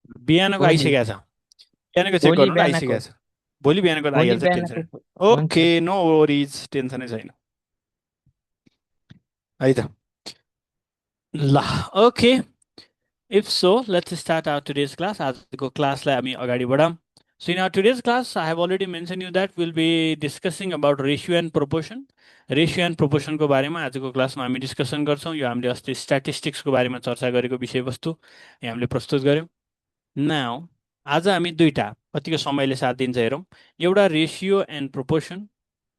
बिहानको भोलि आइसकेको छ। बिहानको चेक भोलि गर्नु ल, बिहानको। आइसकेको छ। भोलि बिहानको त भोलि आइहाल्छ, टेन्सन। बिहानको। ओके, हुन्छ। नो वरिज, टेन्सनै छैन है त। ल, okay. If so, let's start our today's class. आजको क्लासलाई हामी अगाडि बढाऊँ. So in our today's class, I have already mentioned you that we'll be discussing about ratio and proportion. Ratio and प्रोपोर्सनको बारेमा आजको क्लासमा हामी डिस्कसन गर्छौँ। यो हामीले अस्ति स्ट्याटिस्टिक्सको बारेमा चर्चा गरेको विषयवस्तु यहाँ हामीले प्रस्तुत गऱ्यौँ। नाउ आज हामी दुईवटा कतिको समयले साथ दिन्छ हेरौँ। एउटा ratio and proportion,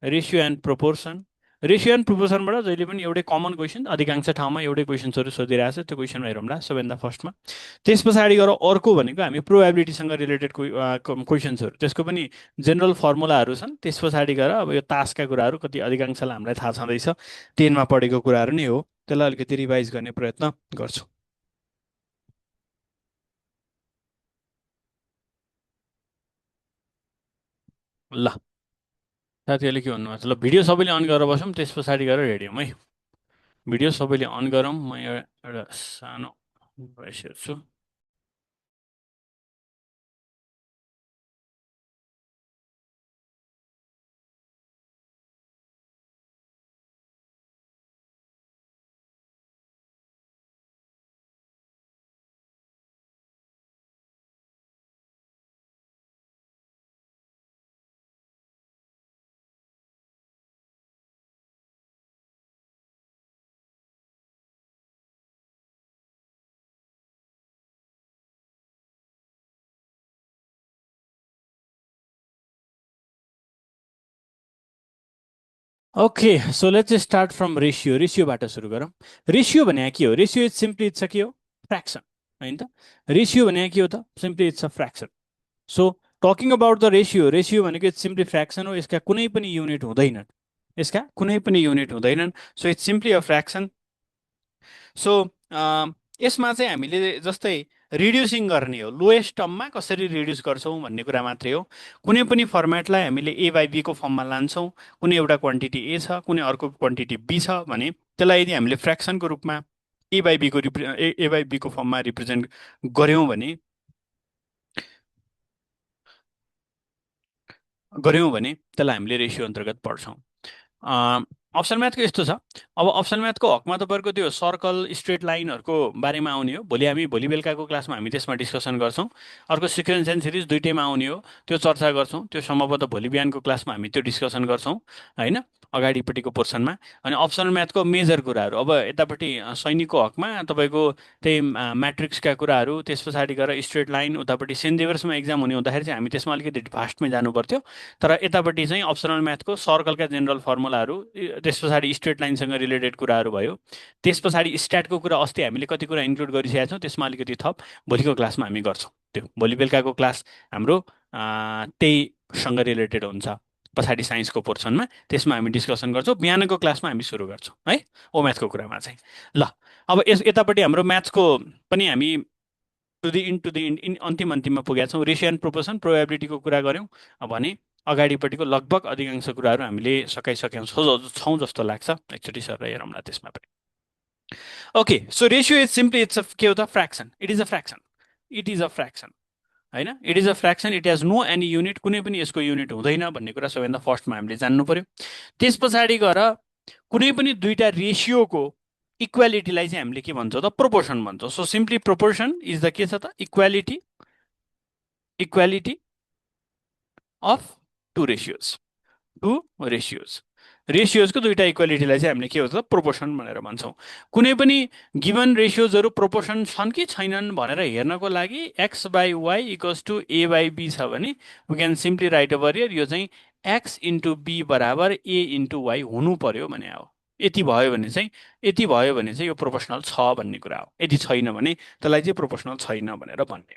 ratio and proportion. Ratio and प्रोपोर्सनबाट जहिले पनि एउटै कमन क्वेसन, अधिकांश ठाउँमा एउटै क्वेसन्सहरू सोधिरहेको छ, त्यो क्वेसनमा हेरौँला सबैभन्दा फर्स्टमा। त्यस पछाडि गएर अर्को भनेको हामी प्रोबेबिलिटीसँग रिलेटेड क्वेसन्सहरू, त्यसको पनि जेनरल फर्मुलाहरू छन्। त्यस पछाडि गएर अब यो तासका कुराहरू कति अधिकांशलाई हामीलाई थाहा छँदैछ, 10मा पढेको कुराहरू नै हो, त्यसलाई अलिकति रिभाइज गर्ने प्रयत्न गर्छु। ल, साथीहरूले के भन्नुभएको छ? ल, भिडियो सबैले अन गरेर बसौँ, त्यस पछाडि गएर रेडी हौँ है। भिडियो सबैले अन गरौँ। म एउटा सानो भोइस हेर्छु। Okay, so let's start from ratio. रेसियोबाट सुरु गरौँ। रेसियो भने के हो? Ratio is simply it's a के हो? फ्र्याक्सन, होइन त? रेसियो भने के हो त? Simply it's a fraction. So talking about the ratio, ratio भनेको इट्स सिम्पली फ्र्याक्सन हो। यसका कुनै पनि युनिट हुँदैनन्, यसका कुनै पनि युनिट हुँदैनन्। So it's simply a fraction. So यसमा चाहिँ हामीले जस्तै रिड्युसिङ गर्ने हो, लोएस्ट टर्ममा कसरी रिड्युस गर्छौँ भन्ने कुरा मात्रै हो। कुनै पनि फर्मेटलाई हामीले ए बाई बीको फर्ममा लान्छौँ। कुनै एउटा क्वान्टिटी ए छ, कुनै अर्को क्वान्टिटी बी छ भने त्यसलाई यदि हामीले फ्र्याक्सनको रूपमा ए बाई बीको ए बाई बीको फर्ममा रिप्रेजेन्ट गऱ्यौँ भने त्यसलाई हामीले रेसियो अन्तर्गत पढ्छौँ। अप्सन म्याथको यस्तो छ। अब अप्सन म्याथको हकमा तपाईँहरूको त्यो सर्कल स्ट्रेट लाइनहरूको बारेमा आउने हो। भोलि हामी भोलि बेलुकाको क्लासमा हामी त्यसमा डिस्कसन गर्छौँ। अर्को सिक्वेन्स एन्ड सिरिज दुइटैमा आउने हो, त्यो चर्चा गर्छौँ। त्यो सम्भवतः भोलि बिहानको क्लासमा हामी त्यो डिस्कसन गर्छौँ, होइन, अगाडिपट्टिको पोर्सनमा। अनि अप्सनल म्याथको मेजर कुराहरू अब यतापट्टि सैनिकको हकमा तपाईँको त्यही म्याट्रिक्सका कुराहरू, त्यस पछाडि गएर स्ट्रेट लाइन, उतापट्टि सेन्ट जेभर्समा एक्जाम हुने हुँदाखेरि चाहिँ हामी त्यसमा अलिकति फास्टमै जानु पर्थ्यो। तर यतापट्टि चाहिँ अप्सनल म्याथको सर्कलका जेनरल फर्मुलाहरू, त्यस पछाडि स्ट्रेट लाइनसँग रिलेटेड कुराहरू भयो। त्यस पछाडि स्ट्याटको कुरा अस्ति हामीले कति कुरा इन्क्लुड गरिसकेका छौँ, त्यसमा अलिकति थप भोलिको क्लासमा हामी गर्छौँ। त्यो भोलि बेलुकाको क्लास हाम्रो त्यहीसँग रिलेटेड हुन्छ। पछाडि साइन्सको पोर्सनमा त्यसमा हामी डिस्कसन गर्छौँ। बिहानको क्लासमा हामी सुरु गर्छौँ है, ओ म्याथको कुरामा चाहिँ। ल, अब यतापट्टि हाम्रो म्याथ्सको पनि हामी टु दि अन्तिम अन्तिममा पुगेका छौँ। रेसियो एन्ड प्रोपोर्सन, प्रोबेबिलिटीको कुरा गऱ्यौँ भने अगाडिपट्टिको लगभग अधिकांश कुराहरू हामीले सकाइसकेका छौँ जस्तो लाग्छ। एकचोटि सर हेरौँला त्यसमा पनि। Okay, so ratio is simply it's a के हो त? Fraction. It is a fraction. It is a fraction, होइन? It is a fraction. It has no any unit, कुनै पनि यसको युनिट हुँदैन भन्ने कुरा सबैभन्दा फर्स्टमा हामीले जान्नु पर्यो। त्यस पछाडि गएर कुनै पनि दुईटा रेसियोको इक्वालिटीलाई चाहिँ हामीले के भन्छौँ त? प्रोपोर्सन भन्छौँ। So simply proportion is the के छ त? Equality, equality of two ratios, two ratios. रेसियोजको दुईटा इक्वालिटीलाई चाहिँ हामीले के भन्छ? प्रोपोर्सन भनेर भन्छौँ। कुनै पनि गिभन रेसियोजहरू प्रोपोर्सन छन् कि छैनन् भनेर हेर्नको लागि x by y equals to a by b छ भने we can simply write over here, यो चाहिँ एक्स इन्टु बी बराबर ए इन्टु वाइ हुनु पर्यो भने हो। यति भयो भने चाहिँ यो प्रोपोर्सनल छ भन्ने कुरा हो। यदि छैन भने त्यसलाई चाहिँ प्रोपोर्सनल छैन भनेर भन्ने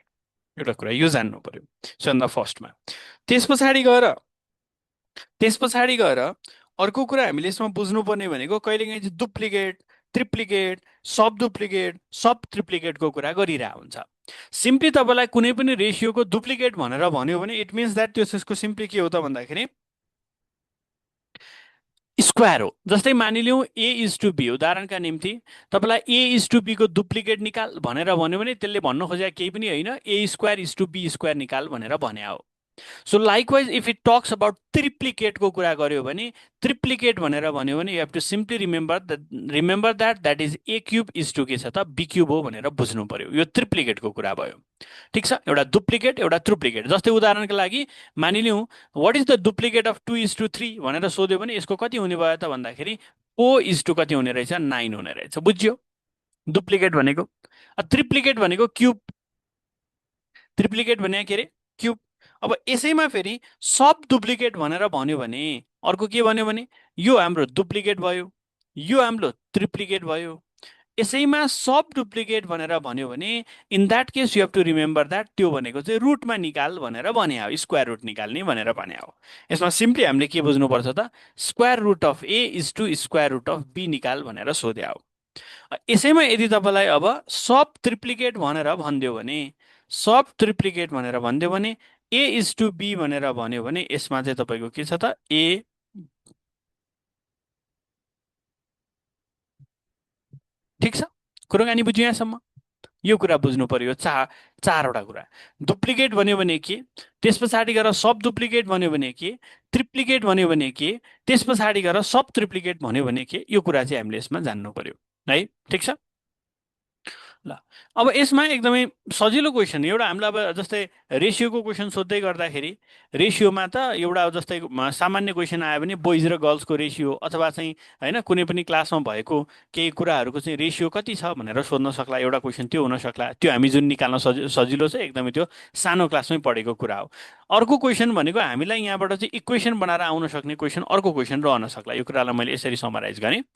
एउटा कुरा, यो जान्नु पर्यो सबभन्दा फर्स्टमा। त्यस पछाडि गएर त्यस पछाडि गएर अर्को कुरा हामीले यसमा बुझ्नुपर्ने भनेको कहिलेकाहीँ चाहिँ डुप्लिकेट, ट्रिप्लिकेट, सब डुप्लिकेट, सब ट्रिप्लिकेटको कुरा गरिरहेको हुन्छ। सिम्पली तपाईँलाई कुनै पनि रेसियोको डुप्लिकेट भनेर भन्यो भने इट मिन्स द्याट त्यसको सिम्पली के हो त भन्दाखेरि स्क्वायर हो। जस्तै मानिलिउँ ए इज टु बी, उदाहरणका निम्ति तपाईँलाई ए इज टु बीको डुप्लिकेट निकाल भनेर भन्यो भने त्यसले भन्नु खोजेको केही पनि होइन, A square is to B square निकाल भनेर भने हो। So likewise if it talks about ट्रिप्लिकेटको कुरा गर्यो भने, ट्रिप्लिकेट भनेर भन्यो भने you have to simply remember that is A cube is to के छ त बी क्युब हो भनेर बुझ्नु पर्यो। यो ट्रिप्लिकेटको कुरा भयो। ठिक छ, एउटा डुप्लिकेट एउटा ट्रिप्लिकेट। जस्तै उदाहरणको लागि मानिलिउँ what is the duplicate of 2:3 भनेर सोध्यो भने यसको कति हुने भयो त भन्दाखेरि 4:2 कति हुने रहेछ, 9 हुने रहेछ। बुझ्यो डुप्लिकेट भनेको। ट्रिप्लिकेट भनेको क्युब, ट्रिप्लिकेट भने के अरे क्युब। अब यसैमा फेरि सब डुप्लिकेट भनेर भन्यो भने अर्को के भन्यो भने यो हाम्रो डुप्लिकेट भयो, यो हाम्रो ट्रिप्लिकेट भयो। यसैमा सब डुप्लिकेट भनेर भन्यो भने in that case you have to remember that त्यो भनेको चाहिँ रुटमा निकाल भनेर भने हो, स्क्वायर रुट निकाल्ने भनेर भने हो। यसमा सिम्पली हामीले के बुझ्नुपर्छ त, square root of a is to square root of b निकाल भनेर सोध्या हो। यसैमा यदि तपाईँलाई अब सब ट्रिप्लिकेट भनेर भनिदियो भने, सब ट्रिप्लिकेट भनेर भनिदियो भने ए इज टु बी भनेर भन्यो भने यसमा चाहिँ तपाईँको के छ त, ए। ठिक छ, कुराकानी बुझ्यो यहाँसम्म? यो कुरा बुझ्नु पर्यो। चारवटा कुरा। डुप्लिकेट भन्यो भने के, त्यस पछाडि गएर सब डुप्लिकेट भन्यो भने के, ट्रिप्लिकेट भन्यो भने के, त्यस पछाडि गएर सब ट्रिप्लिकेट भन्यो भने के, यो कुरा चाहिँ हामीले यसमा जान्नु पर्यो है। ठिक छ ल। अब यसमा एकदमै सजिलो क्वेसन एउटा हामीलाई अब जस्तै रेसियोको क्वेसन सोध्दै गर्दाखेरि रेसियोमा त एउटा जस्तै सामान्य क्वेसन आयो भने बोइज र गर्ल्सको रेसियो अथवा चाहिँ होइन कुनै पनि क्लासमा भएको केही कुराहरूको चाहिँ रेसियो कति छ भनेर सोध्न सक्ला, एउटा क्वेसन त्यो हुन सक्ला। त्यो हामी जुन निकाल्न सजिलो छ एकदमै त्यो सानो क्लासमै पढेको कुरा हो। अर्को क्वेसन भनेको हामीलाई यहाँबाट चाहिँ इक्वेसन बनाएर आउन सक्ने क्वेसन अर्को क्वेसन रहन सक्ला। यो कुरालाई मैले यसरी समराइज गरेँ।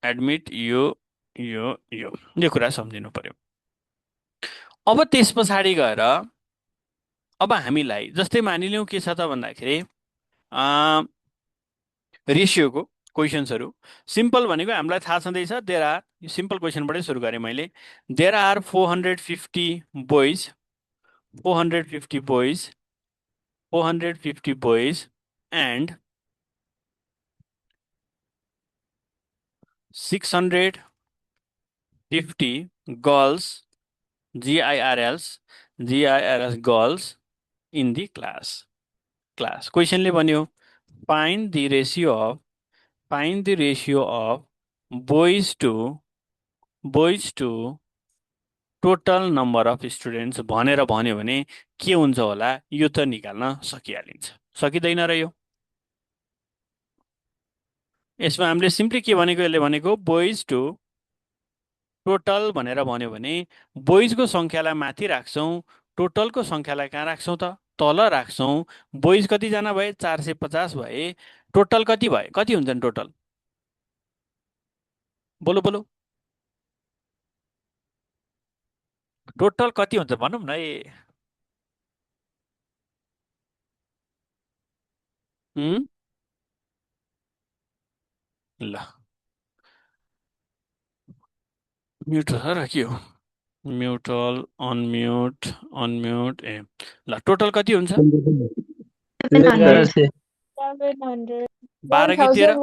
एडमिट यो कुरा सम्झिनु पर्यो। अब त्यस पछाडि गएर अब हामीलाई जस्तै मानिलिउँ के छ त भन्दाखेरि रेसियोको क्वेसन्सहरू सिम्पल भनेको हामीलाई थाहा छँदैछ। देयर आर, सिम्पल क्वेसनबाटै सुरु गरेँ मैले। There are 450 boys, 450 boys, 450 boys and 650 girls, GIRLs girls in the class. क्वेसनले भन्यो find the ratio of boys to total number of students भनेर भन्यो भने के हुन्छ होला, यो त निकाल्न सकिहालिन्छ। सकिँदैन र यो? यसमा हामीले सिम्पली के भनेको, यसले भनेको बोइज टु टोटल भनेर भन्यो भने बोइजको सङ्ख्यालाई माथि राख्छौँ, टोटलको सङ्ख्यालाई कहाँ राख्छौँ त, तल राख्छौँ। बोइज कतिजना भए, 450 भए। टोटल कति भए, कति हुन्छन् टोटल? बोलो बोलो, टोटल कति हुन्छ भनौँ न ए। ल म्युट छ र के हो? म्युटल अनम्युट ए। ल टोटल कति हुन्छ? 12 कि 13?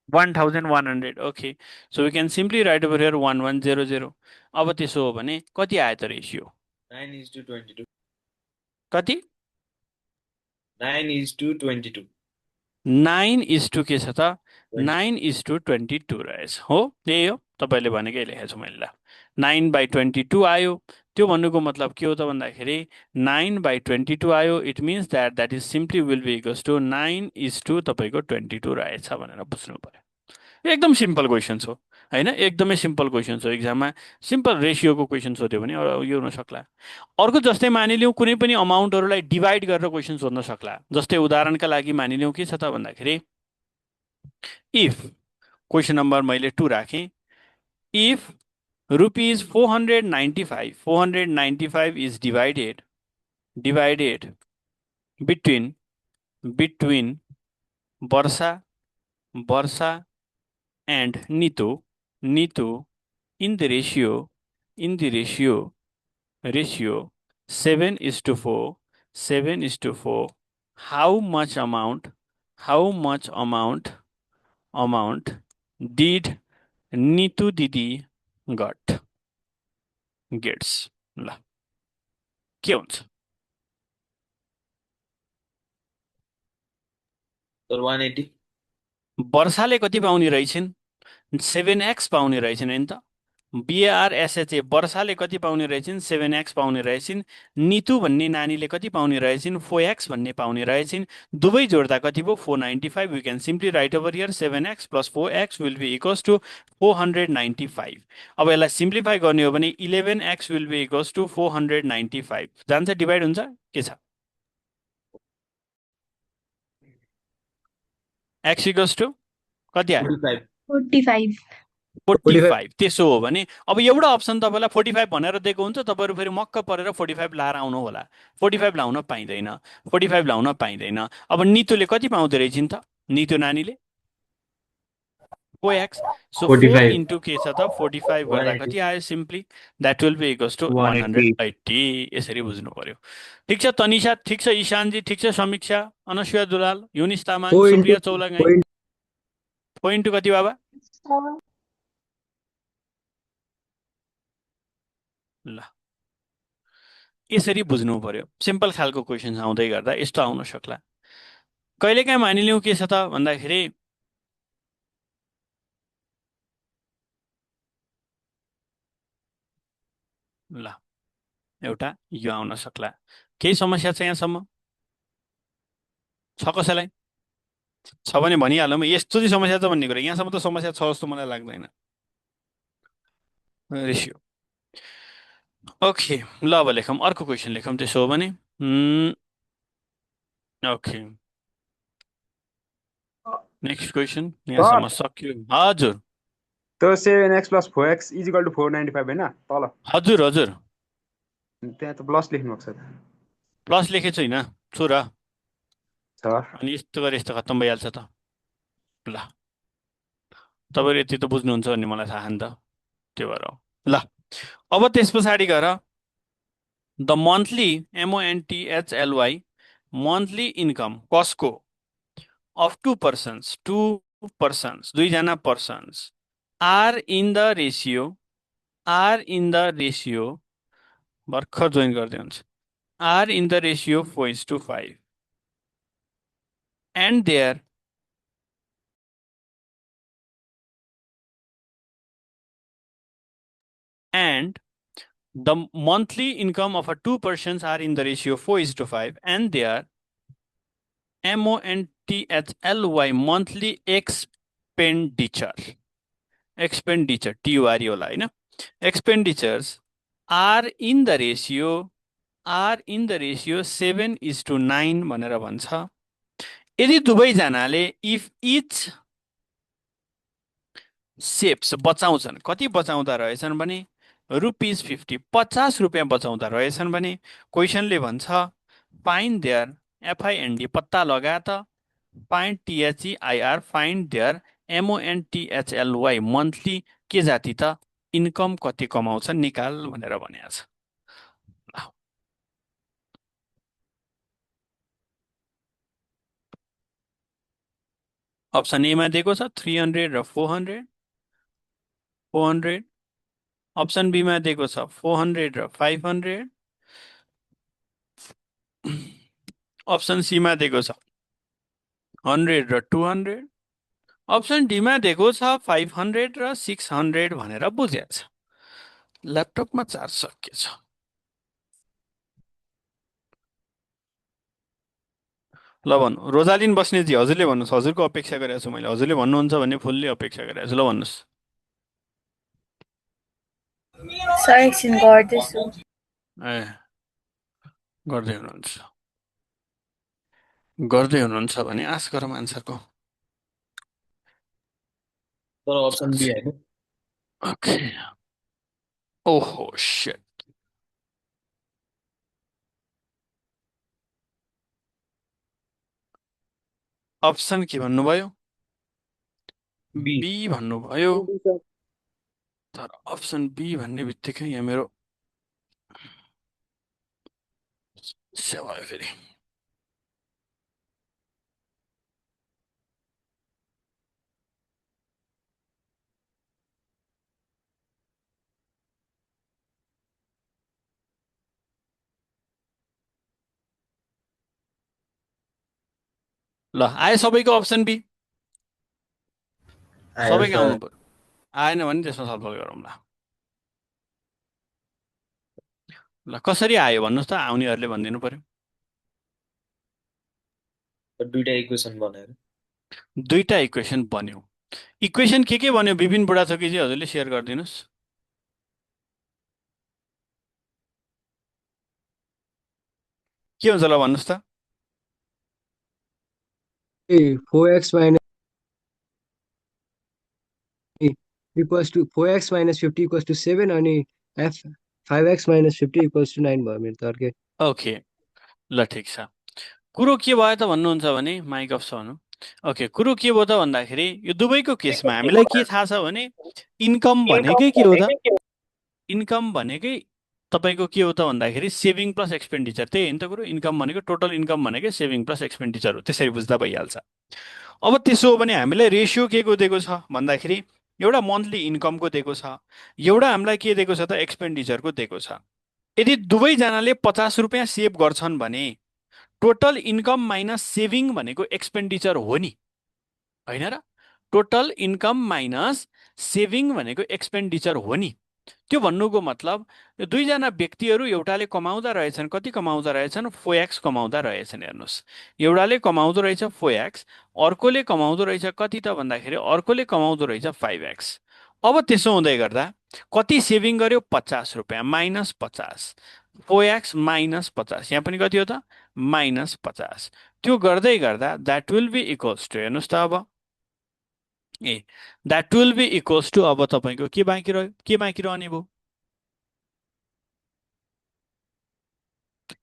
1100। Okay, so we can simply write over here 1100। अब त्यसो हो भने कति आयो त रेसियो? 9:22। कति? 9:22। 9:, के छ त, 9:22 रहेछ। हो, यही हो तपाईँले भनेकै लेखेको छु मैले। ल 9/22 आयो। त्यो भन्नुको मतलब के हो त भन्दाखेरि 9/22 आयो। It means that is simply will be equals to 9:, तपाईँको 22 रहेछ भनेर बुझ्नु पर्यो। एकदम सिम्पल क्वेसन हो होइन, एकदमै सिम्पल क्वेसन हो। इक्जाममा सिम्पल रेसियोको क्वेसन सोध्यो भने यो हुन सक्ला। अर्को जस्तै मानिलिउँ कुनै पनि अमाउन्टहरूलाई डिभाइड गरेर क्वेसन सोध्न सक्ला। जस्तै उदाहरणका लागि मानिलिउँ के छ त भन्दाखेरि इफ क्वेसन नम्बर मैले 2 राखेँ, if rupees 495 is divided between Varsha and Nitu in the ratio 7:4, how much amount how much amount did Nitu दिदी गेट्स। ल के हुन्छ? सर 180. वर्षाले कति पाउने रहेछन्? 7x पाउने रहेछन् होइन त। बिआरएसएचए वर्षाले कति पाउने रहेछन्? 7x पाउने रहेछन्। नितु भन्ने नानीले कति पाउने रहेछन्? 4x भन्ने पाउने रहेछन्। दुवै जोड्दा कति भयो? 495। We can simply write over here 7x plus 4x will be equals to 495। अब यसलाई सिम्प्लिफाई गर्ने हो भने 11x will be equals to 495 जान्छ, डिभाइड हुन्छ, के छ? x इक्वल्स टु कति आयो? 45. 45. 45। त्यसो हो भने अब एउटा अप्सन तपाईँलाई 45 भनेर दिएको हुन्छ, तपाईँहरू फेरि मक्क परेर 45 लाएर आउनु होला। 45 लाउन पाइँदैन, 45 लाउन पाइँदैन। अब नितुले कति पाउँदो रहेछन् त? नितु नानीले 4x। सो 4 45. इन्टु के छ त? 45 गर्दा 180. कति आयो? Simply that will be equals to 180। यसरी बुझ्नु पर्यो। ठिक छ तनिषा, ठिक छ इशानजी, ठिक छ समीक्षा, अनसुया दुलाल, युनिस तामाङ, सुप्रिया चौलागाई। पोइन्ट कति बाबा? ल यसरी बुझ्नु पर्यो। सिम्पल खालको क्वेसन आउँदै गर्दा यस्तो आउन सक्ला। कहिलेकाहीँ मानिलिउँ के छ त भन्दाखेरि ल एउटा यो आउन सक्ला। केही समस्या छ यहाँसम्म? छ कसैलाई? छ भने भनिहालौँ, यस्तो चाहिँ समस्या छ भन्ने कुरा। यहाँसम्म त समस्या छ जस्तो मलाई लाग्दैन। Ratio okay. ल अब लेखौँ, अर्को क्वेसन लेखौँ त्यसो हो भने। ओके नेक्स्ट क्वेसन यहाँसम्म सक्यो। हजुर त्यो 7x plus 4x equal to 495 होइन तल? हजुर हजुर त्यहाँ त प्लस लेख्नु भएको छ त। प्लस लेखेको छैन छु र। छ अनि यस्तो गरे यस्तो खत्तम भइहाल्छ त। ल तपाईँहरू यति त बुझ्नुहुन्छ भन्ने मलाई थाहा नि त, त्यो भएर हो। ल अब त्यस पछाडि गएर the monthly MONTHLY monthly income कसको अफ टु पर्सन्स दुईजना persons are in the ratio भर्खर जोइन गर्दै हुन्छ, are in the ratio 4:5 and their and the monthly income of a two persons are in the ratio 4:5 and their MONTHLY monthly expenditure TURE होला होइन, expenditures are in the ratio 7:9 भनेर भन्छ। यदि दुवैजनाले if each ceps बचाउँछन्, कति बचाउँदा रहेछन् भने ₹50 ₹50 बचाउँदा रहेछन् भने क्वेसनले भन्छ फाइन्ड देयर FIND पत्ता लगा त, find THEIR find their MONTHLY monthly के जाति त इन्कम कति कमाउँछन् निकाल भनेर भनेको छ। अप्सन एमा दिएको छ 300 र 400। अप्सन बीमा दिएको छ 400 र 500। अप्सन सीमा दिएको छ 100 र 200। अप्सन डीमा दिएको छ 500 र 600 भनेर बुझेको छ। ल्यापटपमा चार्ज सकिएछ। ल भन्नु रोजालिन बस्नेजी, हजुरले भन्नुहोस्। हजुरको अपेक्षा गरेको छु मैले, हजुरले भन्नुहुन्छ भने फुल्ली अपेक्षा गरेको छु। ल भन्नुहोस्। सर एकछिन गर्दैछु। ए गर्दै हुनुहुन्छ भने आश गरौँ आन्सरको। तर अप्सन बी होइन। ओके ओहो शिट, अप्सन के भन्नुभयो? बी बी भन्नुभयो। तर अप्सन बी भन्ने बित्तिकै यहाँ मेरो सेवा फेरि ल आयो सबैको अप्सन बी, आयो सबैको सर। आउनु पर्यो। आएन भने त्यसमा छलफल गरौँला। ल कसरी आयो भन्नुहोस् त, आउनेहरूले भनिदिनु पर्यो। दुईटा इक्वेसन बनाएर। दुईटा इक्वेसन बन्यो। इक्वेसन के बन्यो विपिन बुढाथोकीजी, हजुरले सेयर गरिदिनुहोस्। के हुन्छ ल भन्नुहोस् त। 4x minus equals to 4x minus 50 equals to 7 अनि f 5x minus 50 equals to 9 भयो मेरो त अर्कै। ओके ल ठिक छ। कुरो के भयो त भन्नुहुन्छ भने माइक अफ छ भनौँ। ओके कुरो के भयो त भन्दाखेरि यो दुवैको केसमा हामीलाई के थाहा छ भने इन्कम भनेकै के हो त, इन्कम भनेकै तपाईँको के हो त भन्दाखेरि सेभिङ प्लस एक्सपेन्डिचर, त्यही हो नि त कुरो। इन्कम भनेको टोटल इन्कम भनेकै सेभिङ प्लस एक्सपेन्डिचर हो, त्यसरी बुझ्दा भइहाल्छ। अब त्यसो हो भने हामीलाई रेसियो के को दिएको छ भन्दाखेरि एउटा मन्थली इन्कमको दिएको छ, एउटा हामीलाई के दिएको छ त एक्सपेन्डिचरको दिएको छ। यदि दुवैजनाले 50 रुपियाँ सेभ गर्छन् भने टोटल इन्कम माइनस सेभिङ भनेको एक्सपेन्डिचर हो नि, होइन र? टोटल इन्कम माइनस सेभिङ भनेको एक्सपेन्डिचर हो नि। त्यो भन्नुको मतलब यो दुईजना व्यक्तिहरू एउटाले कमाउँदा रहेछन्, कति कमाउँदा रहेछन्? 4x कमाउँदा रहेछन्। हेर्नुहोस्, एउटाले कमाउँदो रहेछ 4x, अर्कोले कमाउँदो रहेछ कति त भन्दाखेरि अर्कोले कमाउँदो रहेछ 5x। अब त्यसो हुँदै गर्दा कति सेभिङ गर्यो? 50 रुपियाँ माइनस 50, 4x माइनस 50, यहाँ पनि कति हो त? माइनस 50। त्यो गर्दै गर्दा that will be equals to, हेर्नुहोस् त अब ए that will be equals to, अब तपाईँको के बाँकी रह्यो? के बाँकी रहने भयो?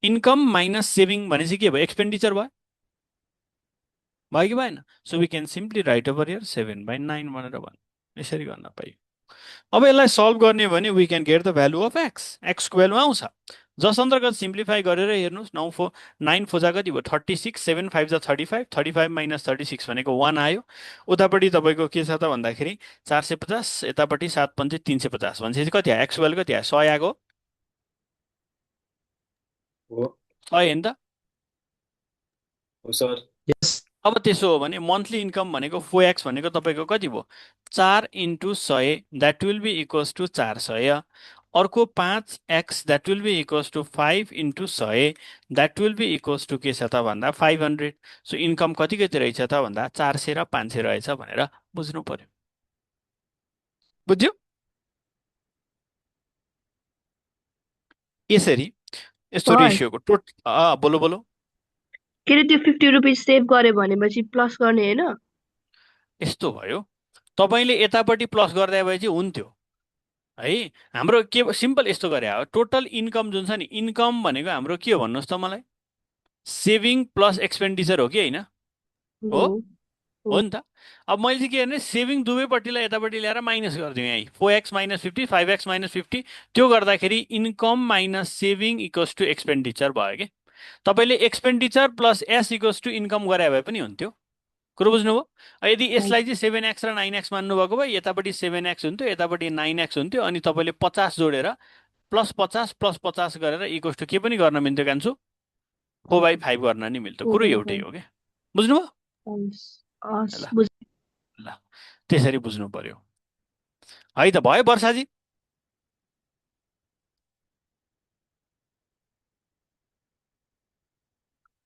इन्कम माइनस सेभिङ भनेपछि के भयो? एक्सपेन्डिचर भयो, भयो कि भएन? So we can simply write over here 7/9 भनेर भन्नु, यसरी गर्न पाइयो। अब यसलाई सल्भ गर्ने हो भने we can get the value of X, एक्सको भ्यालु आउँछ। जस अन्तर्गत सिम्प्लिफाई गरेर हेर्नुहोस्, 9 फोजा कति भयो? 36, 7 5 जा 35, 35 माइनस 36 भनेको 1 आयो। उतापट्टि तपाईँको के छ त भन्दाखेरि 450, यतापट्टि 7 पन्चे 350 भनेपछि कति आयो? एक्स भ्यालु कति आयो? 100 आएको हो 100 हो नि त। हो सर। यस अब त्यसो हो भने मन्थली इन्कम भनेको 4x भनेको तपाईँको कति भयो? 4 × 100, that will be equals to 400। अर्को 5x that will be equals to 5 × 100, that will be equals to के छ त भन्दा 500। सो इन्कम कति कति रहेछ त भन्दा 400 र 500 रहेछ भनेर बुझ्नु पर्यो। बुझ्यो? यसरी यस्तो सर रेसियोको बोलो बोलो। के अरे त्यो 50 रुपिस सेभ गऱ्यो भनेपछि प्लस गर्ने होइन? यस्तो भयो, तपाईँले यतापट्टि प्लस गर्दा भए चाहिँ हुन्थ्यो है। हाम्रो के सिम्पल यस्तो गरे हो, टोटल इन्कम जुन छ नि, इन्कम भनेको हाम्रो के हो भन्नुहोस् त मलाई? सेभिङ प्लस एक्सपेन्डिचर हो कि होइन? हो, हो नि त। अब मैले चाहिँ के गर्ने, सेभिङ दुवैपट्टिलाई यतापट्टि ल्याएर माइनस गरिदिउँ। यहीँ 4x माइनस 50, 5x माइनस 50, त्यो गर्दाखेरि income minus saving equals to expenditure भयो कि। तपाईँले expenditure plus S equals to income गरे भए पनि हुन्थ्यो। कुरो बुझ्नुभयो? यदि यसलाई चाहिँ 7x र 9x मान्नुभएको भए यतापट्टि 7x हुन्थ्यो, यतापट्टि 9x हुन्थ्यो, अनि तपाईँले 50 जोडेर प्लस 50 गरेर इक्वल्स टु के पनि गर्न मिल्थ्यो कान्छु? 4/5 गर्न नि मिल्थ्यो। कुरो एउटै हो क्या। बुझ्नुभयो? ल ल त्यसरी बुझ्नु पर्यो है त। भयो वर्षाजी?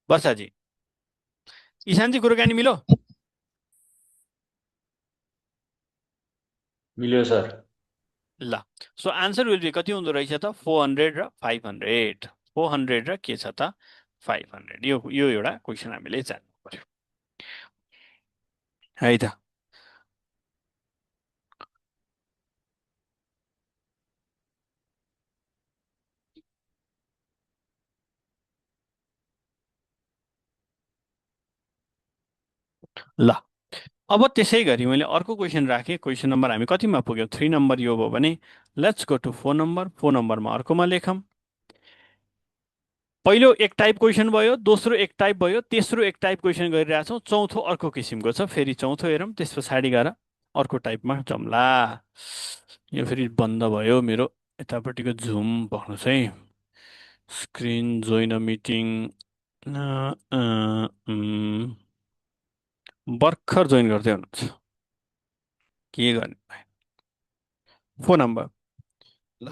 वर्षाजी, इशानजी कुरोकानी मिलो? मिल्यो सर। ल सो आन्सर विल बी कति हुँदो रहेछ त? 400 र 500, 400 र के छ त 500। यो एउटा क्वेसन हामीले जान्नु पर्यो है त। ल अब त्यसै गरी मैले अर्को क्वेसन राखेँ। क्वेसन नम्बर हामी कतिमा पुग्यौँ? 3 नम्बर यो भयो भने लेट्स गो टु 4 नम्बर। 4 नम्बरमा अर्कोमा लेखौँ। पहिलो एक टाइप क्वेसन भयो, दोस्रो एक टाइप भयो, तेस्रो एक टाइप क्वेसन गरिरहेछौँ, चौथो अर्को किसिमको छ। फेरि चौथो हेरौँ, त्यस पछाडि गएर अर्को टाइपमा जम्ला। यो फेरि बन्द भयो मेरो यतापट्टिको जुम। भन्नुहोस् है, स्क्रिन जोइन अ मिटिङ। भर्खर जोइन गर्दै हुनुहुन्छ, के गर्ने? फोन नम्बर ल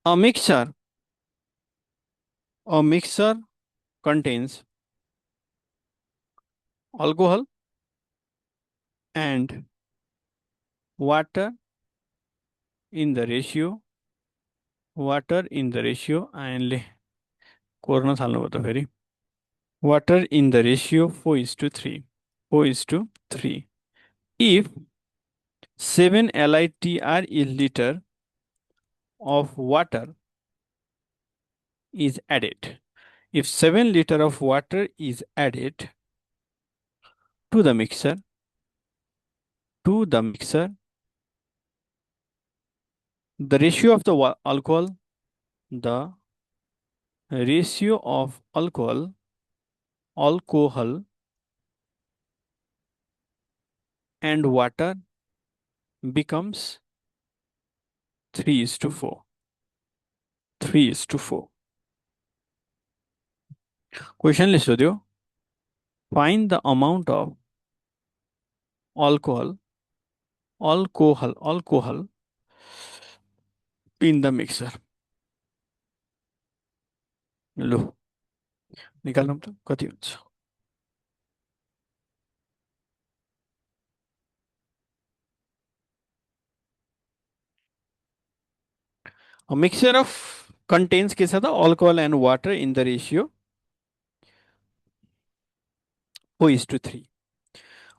a mixture contains alcohol and water in the ratio and कोर्न थाल्नुभयो त फेरि water in the ratio 4:3 if 7 LITR a liter of water is added. If 7 liter of water is added to the mixer, the ratio of the alcohol and water becomes 3:4. 3:4. Question ले सोध्यो, find the amount of alcohol in the mixer. लो निकाल्नु त कति हुन्छ? A mixture of contains के छ त alcohol and water in the ratio 4:3.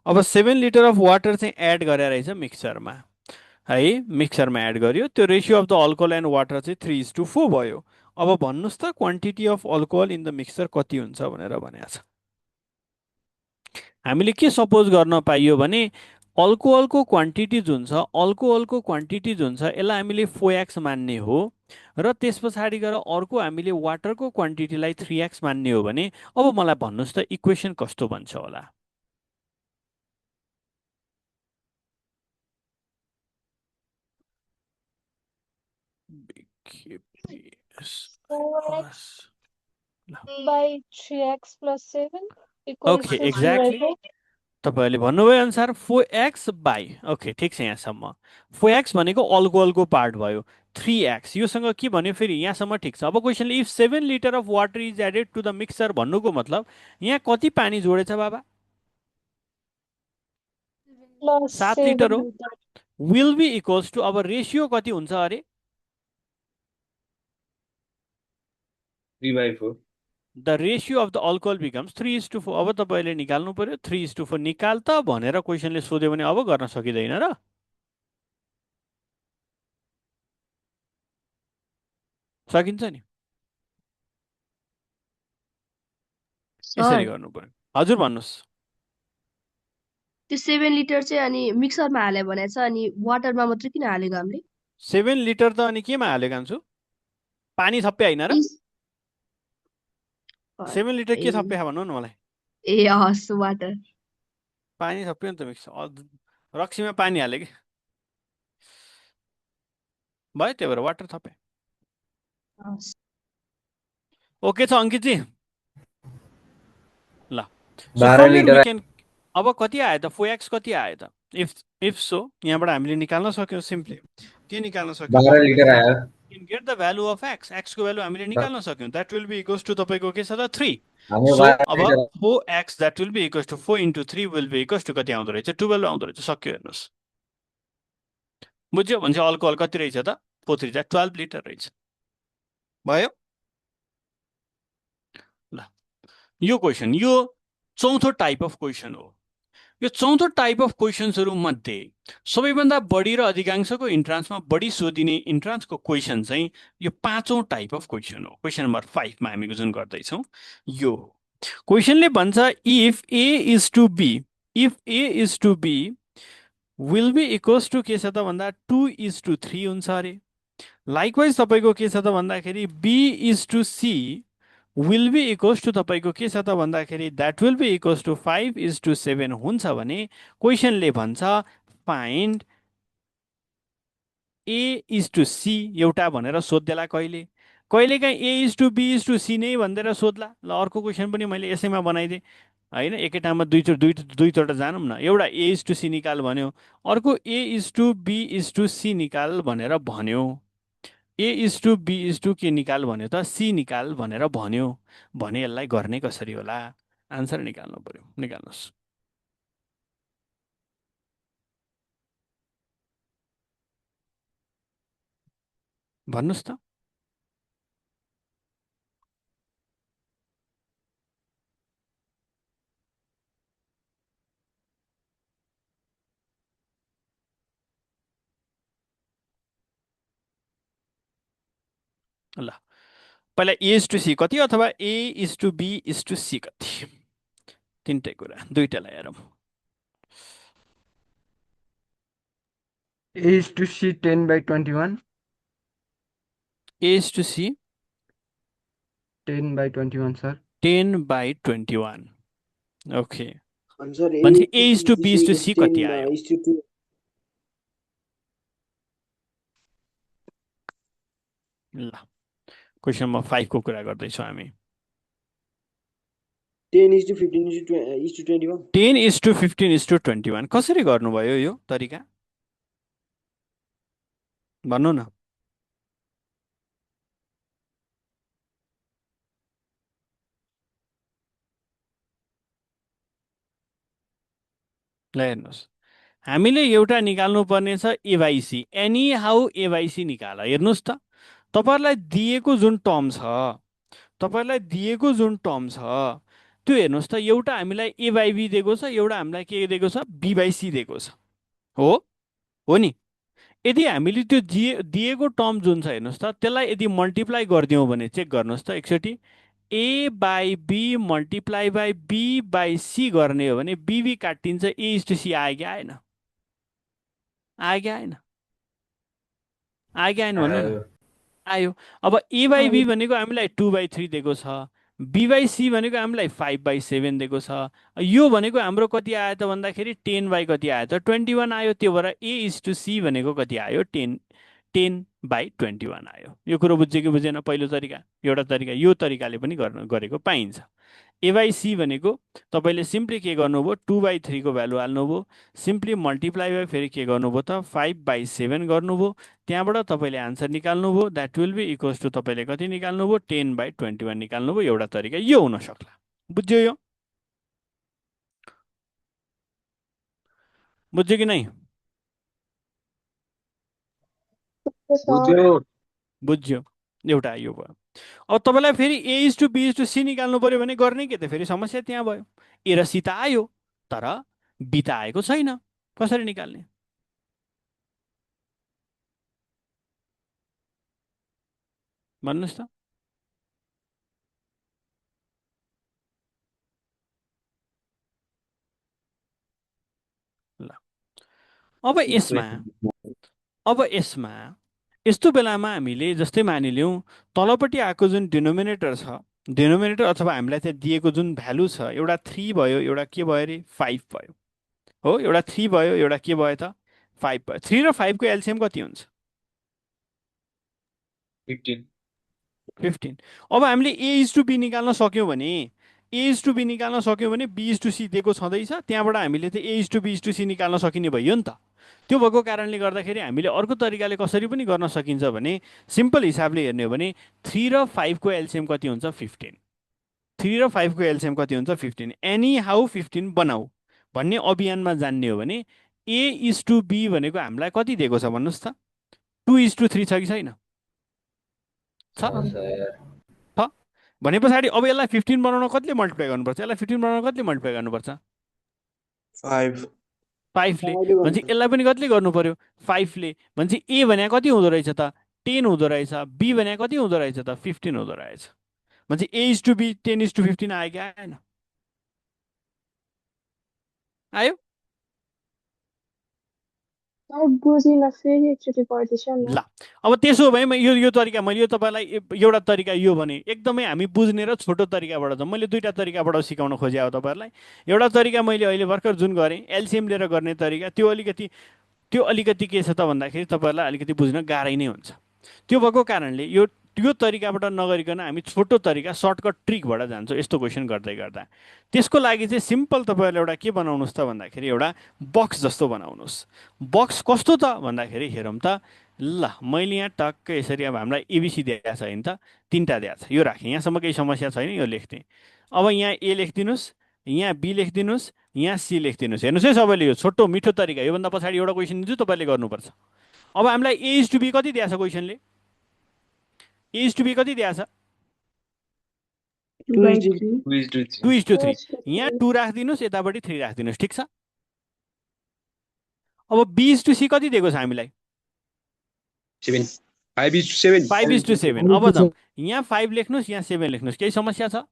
अब 7 लिटर अफ वाटर चाहिँ एड गरेर रहेछ मिक्सरमा है, मिक्सरमा एड गर्यो, त्यो ratio of the alcohol and water चाहिँ 3:4 भयो। अब भन्नुस् त quantity of alcohol in the mixer कति हुन्छ भनेर भनेको छ। हामीले के सपोज गर्न पाइयो भने अल्कोहलको क्वान्टिटी जुन छ यसलाई हामीले 4x मान्ने हो र त्यस पछाडि गएर अर्को हामीले वाटरको क्वान्टिटीलाई 3x मान्ने हो भने अब मलाई भन्नुस् त इक्वेसन कस्तो बन्छ होला? by 3x plus 7 equals Okay, to exactly. 0. तपाईहरुले भन्नुभयो अनुसार 4x बाई, ओके ठीक छ यहाँसम्म 4x भनेको अल्कोहलको पार्ट भयो, 3x योसँग के भन्यो फेरि यहाँसम्म ठीक छ। अब क्वेशनले if 7 litre of water is added to the mixer भन्नुको मतलब यहाँ कति पानी जोडेछ बाबा? Plus 7 7 लिटर हो, liter. Will be equals to, अब रेशियो कति हुन्छ अरे? 3/4. The ratio of the alcohol becomes 3:4. अब तपाईले निकाल्नु पर्यो 3:4 निकाल त भनेर क्वेशनले सोध्यो भने अब गर्न सकिदैन र? सकिन्छ नि, यसरी गर्नु पर्यो। हजुर भन्नुस्। त्यो 7 लिटर चाहिँ अनि मिक्सरमा हाले भनेको छ, अनि वाटरमा मात्रै किन हालेको हामीले? 7 लिटर त अनि केमा हालेको कान्छु? पानी थप्पे हैन र? 7 लिटर के थप्पे भन्नु न मलाई? ए हस् वाटर। पानी थप्यो नि त मिक्स, रक्सीमा पानी हाले कि भयो, त्यही भएर वाटर थपे। ओके छ अंकित जी? ल 12 लिटर अब कति आयो त? 4x कति आयो त? इफ सो यहाँबाट हामीले निकाल्न सक्यौं, सिम्पली के निकाल्न सक्यौं? 12 लिटर आयो। can get the value of x, x को भ्यालु हामीले निकाल्न सक्यौं, that will be equals to तपाईको के छ त 3। हामी so 12 अब litre 4x that will be equals to 4 into 3 will be equals to कति आउँदो रहेछ? 12 आउँदो रहेछ। सक्यो हेर्नुस्, बुझ्यो? भन्छ अल्कोहल कति रहेछ त? 4 3 12 लिटर रहेछ। भयो? ल यो क्वेशन, यो चौथो टाइप अफ क्वेशन हो। यो चौथो टाइप अफ क्वेशन्सहरु मध्ये सबैभन्दा बढी र अधिकांशको इन्ट्रान्समा बढी सोधिने इन्ट्रान्सको क्वेशन चाहिँ यो पाँचौं टाइप अफ क्वेशन हो। क्वेशन नम्बर 5 मा हामी जुन गर्दै छौं यो क्वेशनले भन्छ if a is to b will be equals to के छ त भन्दा 2:3 हुन्छ अरे। लाइकवाइज तपाईको के छ त भन्दाखेरि b is to c will be equals to तपाईको के छ त भन्दाखेरि that will be equals to 5:7 हुन्छ भने क्वेशनले भन्छ find a is to c एउटा भनेर सोध्देला कहिले? कहिलेकाहीँ A is to B is to C नै भनिदिएर सोध्ला। ल अर्को क्वेसन पनि मैले यसैमा बनाइदिएँ होइन, एकै ठाउँमा दुईचोटि जानौँ न। एउटा ए इज टू सी निकाल भन्यो, अर्को A is to B is to C निकाल भनेर भन्यो। A is to B is to के निकाल भन्यो त सी निकाल भनेर भन्यो भने यसलाई गर्ने कसरी होला? आन्सर निकाल्नु पर्यो, निकाल्नुहोस्। भन्नुहोस् त। ल पहिला ए इज टू सी कति अथवा A is to B is to C कति, तिनटै कुरा दुईटालाई हेरौँ। A is to C 10/21. A is to C 10/21 sir. 10/21 okay. Answer A भनेपछि is to A is B to is B to is to C C 10 कति आयो? is to 2. ल question number 5 को कुरा गर्दैछौँ हामी। 10 is to 15 is to 21. 10 is to 15 is to 21 कसरी गर्नुभयो यो तरिका? भन्नु न। ल हेर्नुहोस्, हामीले एउटा निकाल्नु पर्ने छ A by C. Anyhow A by C निकाल। हेर्नुहोस् त, तपाईँहरूलाई दिएको जुन टर्म छ, तपाईँहरूलाई दिएको जुन टर्म छ त्यो हेर्नुहोस् त। एउटा हामीलाई ए बाई बी दिएको छ, एउटा हामीलाई के दिएको छ? बी बाई सी दिएको छ। हो नि? यदि हामीले त्यो दिएको टर्म जुन छ हेर्नुहोस् त, त्यसलाई यदि मल्टिप्लाई गरिदियौँ भने चेक गर्नुहोस् त एकचोटि। A by B multiply by B by C गर्ने हो भने बीबी काटिन्छ, ए इज टू सी आयो कि आएन? आयो कि आएन? आयो कि आएन भन्नु न। आयो। अब ए बाई बी भनेको हामीलाई 2/3 दिएको छ, बी बाई सी भनेको हामीलाई 5/7 दिएको छ। यो भनेको हाम्रो कति आयो त भन्दाखेरि 10 बाई कति आयो त 21 आयो। त्यो भएर ए इज टू सी भनेको कति आयो? 10/21 आयो। यो कुरो बुझ्यो कि बुझेन? पहिलो तरिका, एउटा तरिका यो तरिकाले पनि गरेको पाइन्छ। ए बाई सी भनेको तपाईँले सिम्पली के गर्नुभयो? 2/3 को भ्यालु हाल्नुभयो, सिम्पली मल्टिप्लाई बाई फेरि के गर्नुभयो त 5/7 गर्नुभयो। त्यहाँबाट तपाईँले आन्सर निकाल्नुभयो, that will be equals to तपाईँले कति निकाल्नुभयो? 10/21 निकाल्नुभयो। एउटा तरिका यो हुन सक्ला। बुझ्यो? यो बुझ्यो कि नै? बुझ्यो। एउटा यो भयो। अब तपाईँलाई फेरि A is to B is to C निकाल्नु पर्यो भने गर्ने के त? फेरि समस्या त्यहाँ भयो। ए र सी त आयो तर बी त आएको छैन, कसरी निकाल्ने? भन्नुहोस् त। ल अब यसमा यस्तो बेलामा हामीले जस्तै मानिलिउँ तलपट्टि आएको जुन डिनोमिनेटर छ, डिनोमिनेटर अथवा हामीलाई त्यहाँ दिएको जुन भ्यालु छ, एउटा 3 भयो, एउटा के भयो अरे 5 भयो। हो, एउटा 3 भयो, एउटा के भयो त 5 भयो। 3 र 5 को एलसिएम कति हुन्छ? 15। अब हामीले ए इज टू बी निकाल्न सक्यौँ भने, ए इज टू बी निकाल्न सक्यौँ भने बी इज टू सी दिएको छँदैछ, त्यहाँबाट हामीले त A is to B is to C निकाल्न सकिने भयो नि त। त्यो भएको कारणले गर्दाखेरि हामीले अर्को तरिकाले कसरी पनि गर्न सकिन्छ भने सिम्पल हिसाबले हेर्ने हो भने 3 र 5 को एलसिएम कति हुन्छ? 15। 3 र 5 को एलसिएम कति हुन्छ? 15। एनी हाउ 15 बनाऊ भन्ने अभियानमा जान्ने हो भने ए इज टू बी भनेको हामीलाई कति दिएको छ भन्नुहोस् त? 2:3 छ कि छैन? छ। भने पछाडि अब यसलाई 15 बनाउन कतिले मल्टिप्लाई गर्नुपर्छ? यसलाई 15 बनाउन कतिले मल्टिप्लाई गर्नुपर्छ? 5 ले। भनेपछि यसलाई पनि कतिले गर्नु पर्यो? 5 ले। भनेपछि ए भने कति हुँदो रहेछ त? 10 हुँदो रहेछ। बी भने कति हुँदो रहेछ त? 15 हुँदो रहेछ। भनेपछि ए इज टू बी 10:15 आयो कि आएन? आयो। ल अब त्यसो भए यो तरिका मैले यो तपाईँलाई एउटा तरिका यो भने एकदमै हामी बुझ्ने र छोटो तरिकाबाट छ। मैले दुईवटा तरिकाबाट सिकाउन खोजेँ हो तपाईँहरूलाई। एउटा तरिका मैले अहिले भर्खर जुन गरेँ एलसिएम लिएर गर्ने तरिका, त्यो अलिकति के छ त भन्दाखेरि तपाईँहरूलाई अलिकति बुझ्न गाह्रै नै हुन्छ। त्यो भएको कारणले यो त्यो तरिकाबाट नगरिकन हामी छोटो तरिका सर्टकट ट्रिकबाट जान्छौँ यस्तो क्वेसन गर्दै गर्दा। त्यसको लागि चाहिँ सिम्पल तपाईँहरूले एउटा के बनाउनुहोस् त भन्दाखेरि एउटा बक्स जस्तो बनाउनुहोस्। बक्स कस्तो त भन्दाखेरि हेरौँ त, ल मैले यहाँ टक्कै यसरी अब हामीलाई एबिसी दिएको छ होइन त, तिनवटा दिएको छ, यो राखेँ, यहाँसम्म केही समस्या छैन, यो लेख्थेँ। अब यहाँ ए लेखिदिनुहोस्, यहाँ बी लेखिदिनुहोस्, यहाँ सी लेखिदिनुहोस्। हेर्नुहोस् है सबैले, यो छोटो मिठो तरिका, योभन्दा पछाडि एउटा क्वेसन दिन्छु तपाईँले गर्नुपर्छ। अब हामीलाई ए इज टु बी कति दिएको छ क्वेसनले, ए इज टु बी कति दिएको छ, 2:3। यहाँ 2 राखिदिनुहोस्, यतापट्टि 3 राखिदिनुहोस्, ठिक छ। अब बी इज टु सी कति दिएको छ हामीलाई, 5:7 5:7। अब जाउँ, यहाँ 5 लेख्नुहोस्, यहाँ 7 लेख्नुहोस्, केही समस्या छ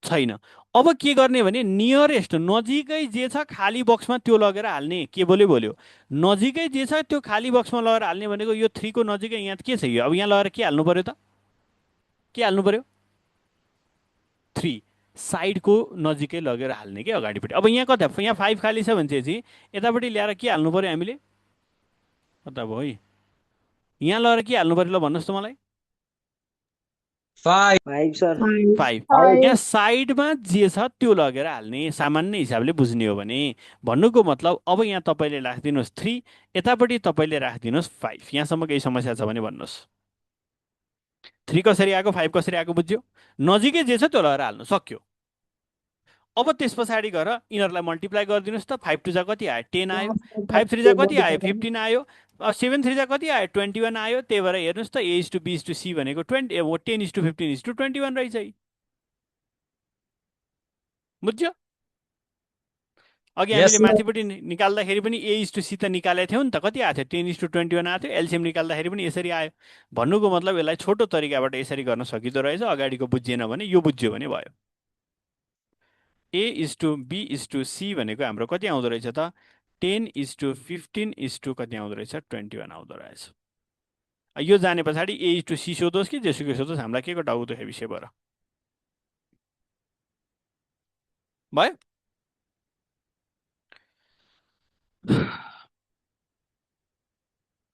छैन। अब के गर्ने भने नियरेस्ट नजिकै जे छ खाली बक्समा त्यो लगेर हाल्ने। के बोल्यो, नजिकै जे छ त्यो खाली बक्समा लगेर हाल्ने भनेको यो 3 को नजिकै यहाँ के छ, यो अब यहाँ लगेर के हाल्नु पर्यो त, के हाल्नु पर्यो, 3 साइडको नजिकै लगेर हाल्ने के अगाडिपट्टि। अब यहाँ कता, यहाँ 5 खाली छ भने चाहिँ यतापट्टि ल्याएर के हाल्नु पर्यो हामीले, कता भयो है, यहाँ लगेर के हाल्नु पर्यो ल भन्नुहोस् त मलाई, 5। यहाँ साइडमा जे छ त्यो लगेर हाल्ने, सामान्य हिसाबले बुझ्ने हो भने। भन्नुको मतलब अब यहाँ तपाईँले राखिदिनुहोस् 3, यतापट्टि तपाईँले राखिदिनुहोस् 5। यहाँसम्म केही समस्या छ भने भन्नुहोस्। 3 कसरी आएको 5 कसरी आएको बुझ्यो, नजिकै जे छ त्यो लगेर हाल्नु, सक्यो। अब त्यस पछाडि गएर यिनीहरूलाई मल्टिप्लाई गरिदिनुहोस् त, 5 2 जा कति आयो, 10 आयो, 5 3 जा कति आयो, 15 आयो, 7 3 जा कति आयो, 21 आयो। त्यही भएर हेर्नुहोस् त, A is to B is to C भनेको 10:15:21 रहेछ है, बुझ्यो। अघि हामीले माथिपट्टि निकाल्दाखेरि पनि ए इज टु सी त निकालेको थियौँ नि त, कति आएको थियो, 10:21 आएको थियो। एलसिएम निकाल्दाखेरि पनि यसरी आयो। भन्नुको मतलब यसलाई छोटो तरिकाबाट यसरी गर्न सकिँदो रहेछ, अगाडिको बुझिएन भने यो बुझ्यो भने भयो। A is to B is to C भनेको हाम्रो कति आउँदो रहेछ त, 10:15 कति आउँदो रहेछ, 21 आउँदो रहेछ। यो जाने पछाडि ए इज टु सी सोधोस् कि जेसुकै सोधोस्, हामीलाई के को डाउट दुख्यो विषय भयो।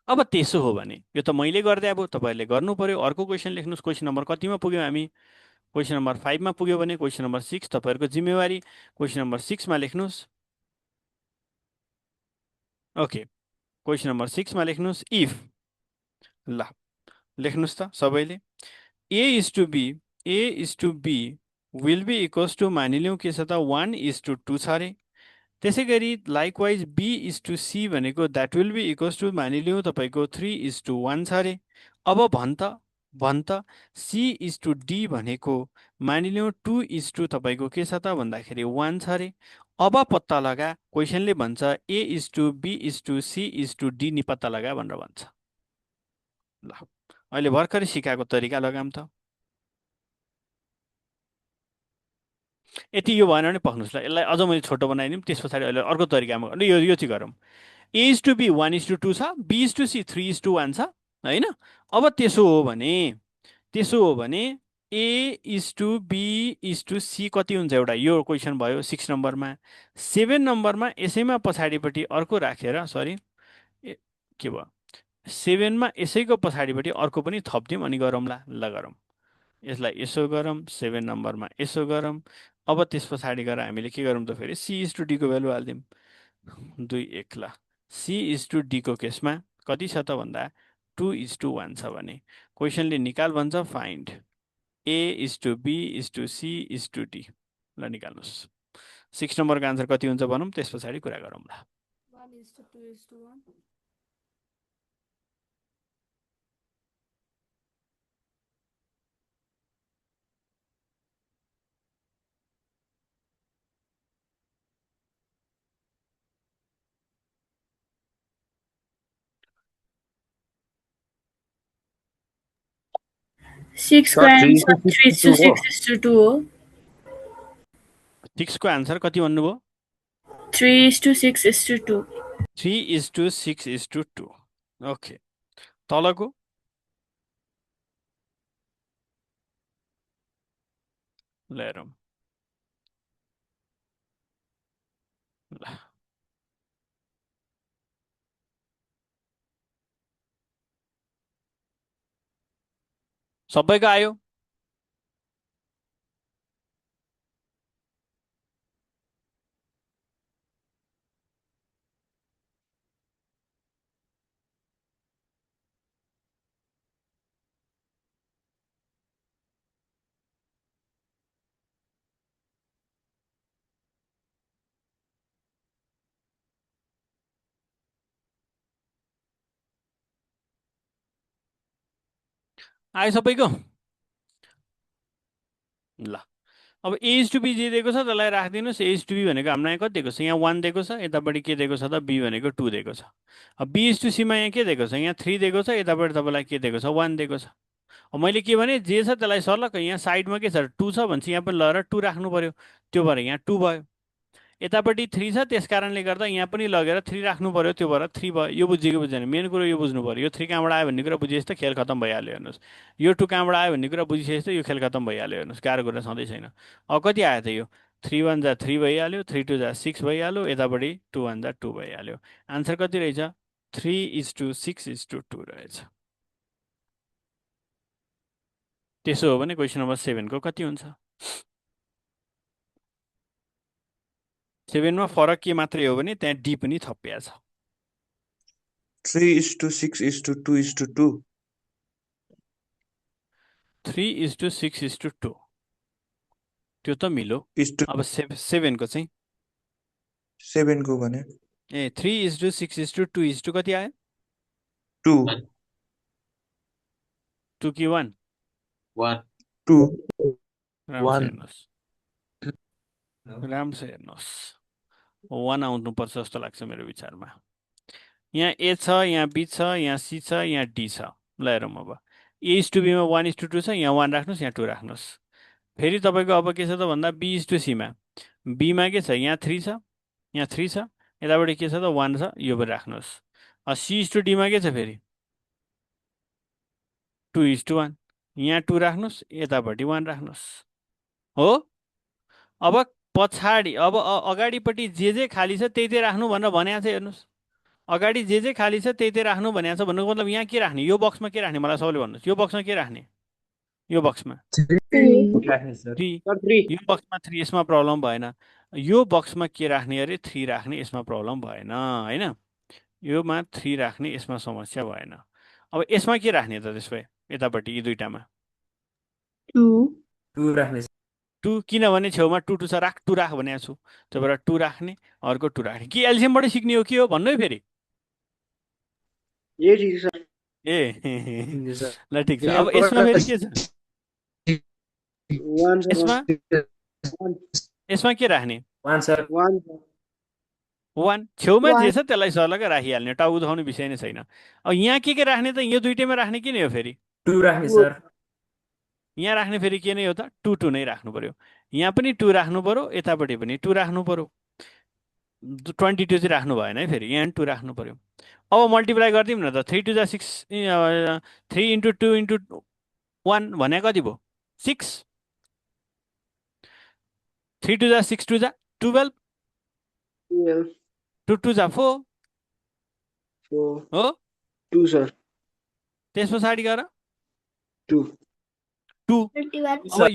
अब त्यसो हो भने यो त मैले गर्दै अब तपाईँहरूले गर्नु पर्यो। अर्को क्वेसन लेख्नुहोस्। क्वेसन नम्बर कतिमा पुग्यौँ हामी, क्वेसन नम्बर 5 मा पुग्यो भने क्वेसन नम्बर 6 तपाईँहरूको जिम्मेवारी। क्वेसन नम्बर 6 मा लेख्नुहोस्। ओके, क्वेसन नम्बर 6 मा लेख्नुहोस् इफ, ल लेख्नुहोस् त सबैले, A is to B will be equals to, मानिलिउँ के छ त 1:2 छ अरे। त्यसै गरी likewise B is to C भनेको that will be equals to, मानिलिउँ तपाईँको 3:1 छ अरे। अब भन त सी इज टु डी भनेको मानिलिउँ 2:2 तपाईँको के छ त भन्दाखेरि 1 छ अरे। अब पत्ता लगा, क्वेसनले भन्छ A is to B is to C is to D नि पत्ता लगा भनेर भन्छ। ल अहिले भर्खरै सिकाएको तरिका लगाम त, यति यो भएन भने पक्नुहोस् ल। यसलाई अझ मैले छोटो बनाइदिउँ, त्यस पछाडि अहिले अर्को तरिकामा गर्नु, यो चाहिँ गरौँ। ए इज टु बी 1:2 छ, बी इज टु सी 3:1 छ होइन। अब त्यसो हो भने A is to B is to C कति हुन्छ, एउटा यो क्वेसन भयो 6 नम्बरमा। 7 नम्बरमा यसैमा पछाडिपट्टि अर्को राखेर, सरी के भयो, 7 मा यसैको पछाडिपट्टि अर्को पनि थप्दिउँ अनि गरौँला। ल गरौँ, यसलाई यसो गरौँ, 7 नम्बरमा यसो गरौँ। अब त्यस पछाडि गएर हामीले के गरौँ त, फेरि सी इज टु डीको भ्यालु हालिदिउँ, 2:1। ल सी इज टु डीको केसमा कति छ त भन्दा 2:1 छ भने क्वेसनले निकाल भन्छ find A is to B is to C is to D. ल निकाल्नुहोस्। 6 नम्बरको आन्सर कति हुन्छ भनौँ, त्यस पछाडि कुरा गरौँ ल। 1:2:1। Six Sir, three grams is to of six 3 is to to 6 what? is to 2 हो। 6 को आन्सर कति भन्नुभयो, 3:6 is to 2। 3:6 ओके। तलको ल हेरौँ, ल सबैको आयो? आयो सबैको? ल अब एज टु बी जे दिएको छ त्यसलाई राखिदिनुहोस्। एज टु बी भनेको हाम्रो यहाँ कति दिएको छ? यहाँ 1 दिएको छ, यतापट्टि के दिएको छ त? बी भनेको 2 दिएको छ। अब बी इज टु सीमा यहाँ के दिएको छ? यहाँ 3 दिएको छ, यतापट्टि तपाईँलाई के दिएको छ? 1 दिएको छ। अब मैले के भने जे छ त्यसलाई सर्लक्क यहाँ साइडमा के छ? 2 छ भने यहाँ पनि लगेर 2 राख्नु पर्यो। त्यो भएर यहाँ 2 भयो। यतापट्टि 3 छ, त्यस कारणले गर्दा यहाँ पनि लगेर 3 राख्नु पर्यो। त्यो भएर 3 भयो। यो बुझेको बुझेन? मेन कुरो यो बुझ्नु पर्यो। यो 3 कहाँबाट आयो भन्ने कुरा बुझिएछ त खेल खत्तम भइहाल्यो। हेर्नुहोस्, यो 2 कहाँबाट आयो भन्ने कुरा बुझिसकेछ त यो खेल खत्तम भइहाल्यो। हेर्नुहोस्, गाह्रो कुरा छँदै छैन। अब कति आयो त यो? 3 1 जा 3 भइहाल्यो, 3 2 जा 6 भइहाल्यो, यतापट्टि 2 1 जा 2 भइहाल्यो। आन्सर कति रहेछ? 3:6:2 रहेछ। त्यसो हो भने क्वेसन नम्बर 7 को कति हुन्छ? 7 मा फरक के मात्रै हो भने त्यहाँ डी पनि थपिया छ। 3:6:2:2 3:6:2 त्यो त मिलो। अब 7 को चाहिँ 7 को भने 3:6:2 कति आयो? 2 2 कि 1? 2 राम्रोसँग हेर्नुहोस्, राम्रोसँग हेर्नुहोस्। 1 आउनुपर्छ जस्तो लाग्छ मेरो विचारमा। यहाँ ए छ, यहाँ बी छ, यहाँ सी छ, यहाँ डी छ। ल हेरौँ अब। A:B मा 1:2 छ, यहाँ 1 राख्नुहोस्, यहाँ 2 राख्नुहोस्। फेरि तपाईँको अब के छ त भन्दा B:C मा बीमा के छ? यहाँ 3 छ, यहाँ 3 छ, यतापट्टि के छ त? 1 छ, यो पनि राख्नुहोस्। C:D मा के छ फेरि? 2:1, यहाँ 2 राख्नुहोस्, यतापट्टि 1 राख्नुहोस्। हो, अब पछाडि अब अगाडिपट्टि जे खाली छ त्यही राख्नु भनेर भनेको छ। हेर्नुहोस्, अगाडि जे खाली छ त्यही राख्नु भनेको छ। भन्नुको मतलब यहाँ के राख्ने? यो बक्समा के राख्ने? मलाई सबैले भन्नुहोस्, यो बक्समा के राख्ने? यो बक्समा 3, यो बक्समा 3, यसमा प्रब्लम भएन। यो बक्समा के राख्ने अरे? 3 राख्ने, यसमा प्रब्लम भएन हैन? योमा 3 राख्ने, यसमा समस्या भएन। अब यसमा के राख्ने त त्यसो भए? यतापट्टि यी दुईटामा 2 राख्ने 2, किनभने छेउमा 2 2 छ, राख 2 राख भनेको छु। त्यही भएर 2 राख्ने, अर्को 2 राख्ने। के एल्सियमबाट सिक्ने हो के हो भन्नु है फेरि? ए ल ठिक छ। अब यसमा फेरि के छ? यसमा के राख्ने? 1 सर 1 छेउमा जे छ त्यसलाई सर्लक्क राखिहाल्ने, टाउ उठाउने विषय नै छैन। अब यहाँ के राख्ने त? यो दुईटैमा राख्ने के नै हो फेरि? 2 राख्ने सर। यहाँ राख्ने फेरि के नै हो त? 2 2 नै राख्नु पर्यो। यहाँ पनि 2 राख्नु पर्यो, यतापट्टि पनि 2 राख्नु पर्यो। 22 चाहिँ राख्नु भएन है फेरि, यहाँ 2 राख्नु पर्यो। अब मल्टिप्लाई गरिदिउँ न त। 3 2 जा 6, 3 × 2 × 1 भने कति भयो? 6। 3 2 जा 6 2 जा 12, 2 2 जा 4 हो। 2 सर त्यस पछाडि गएर 2 2। अब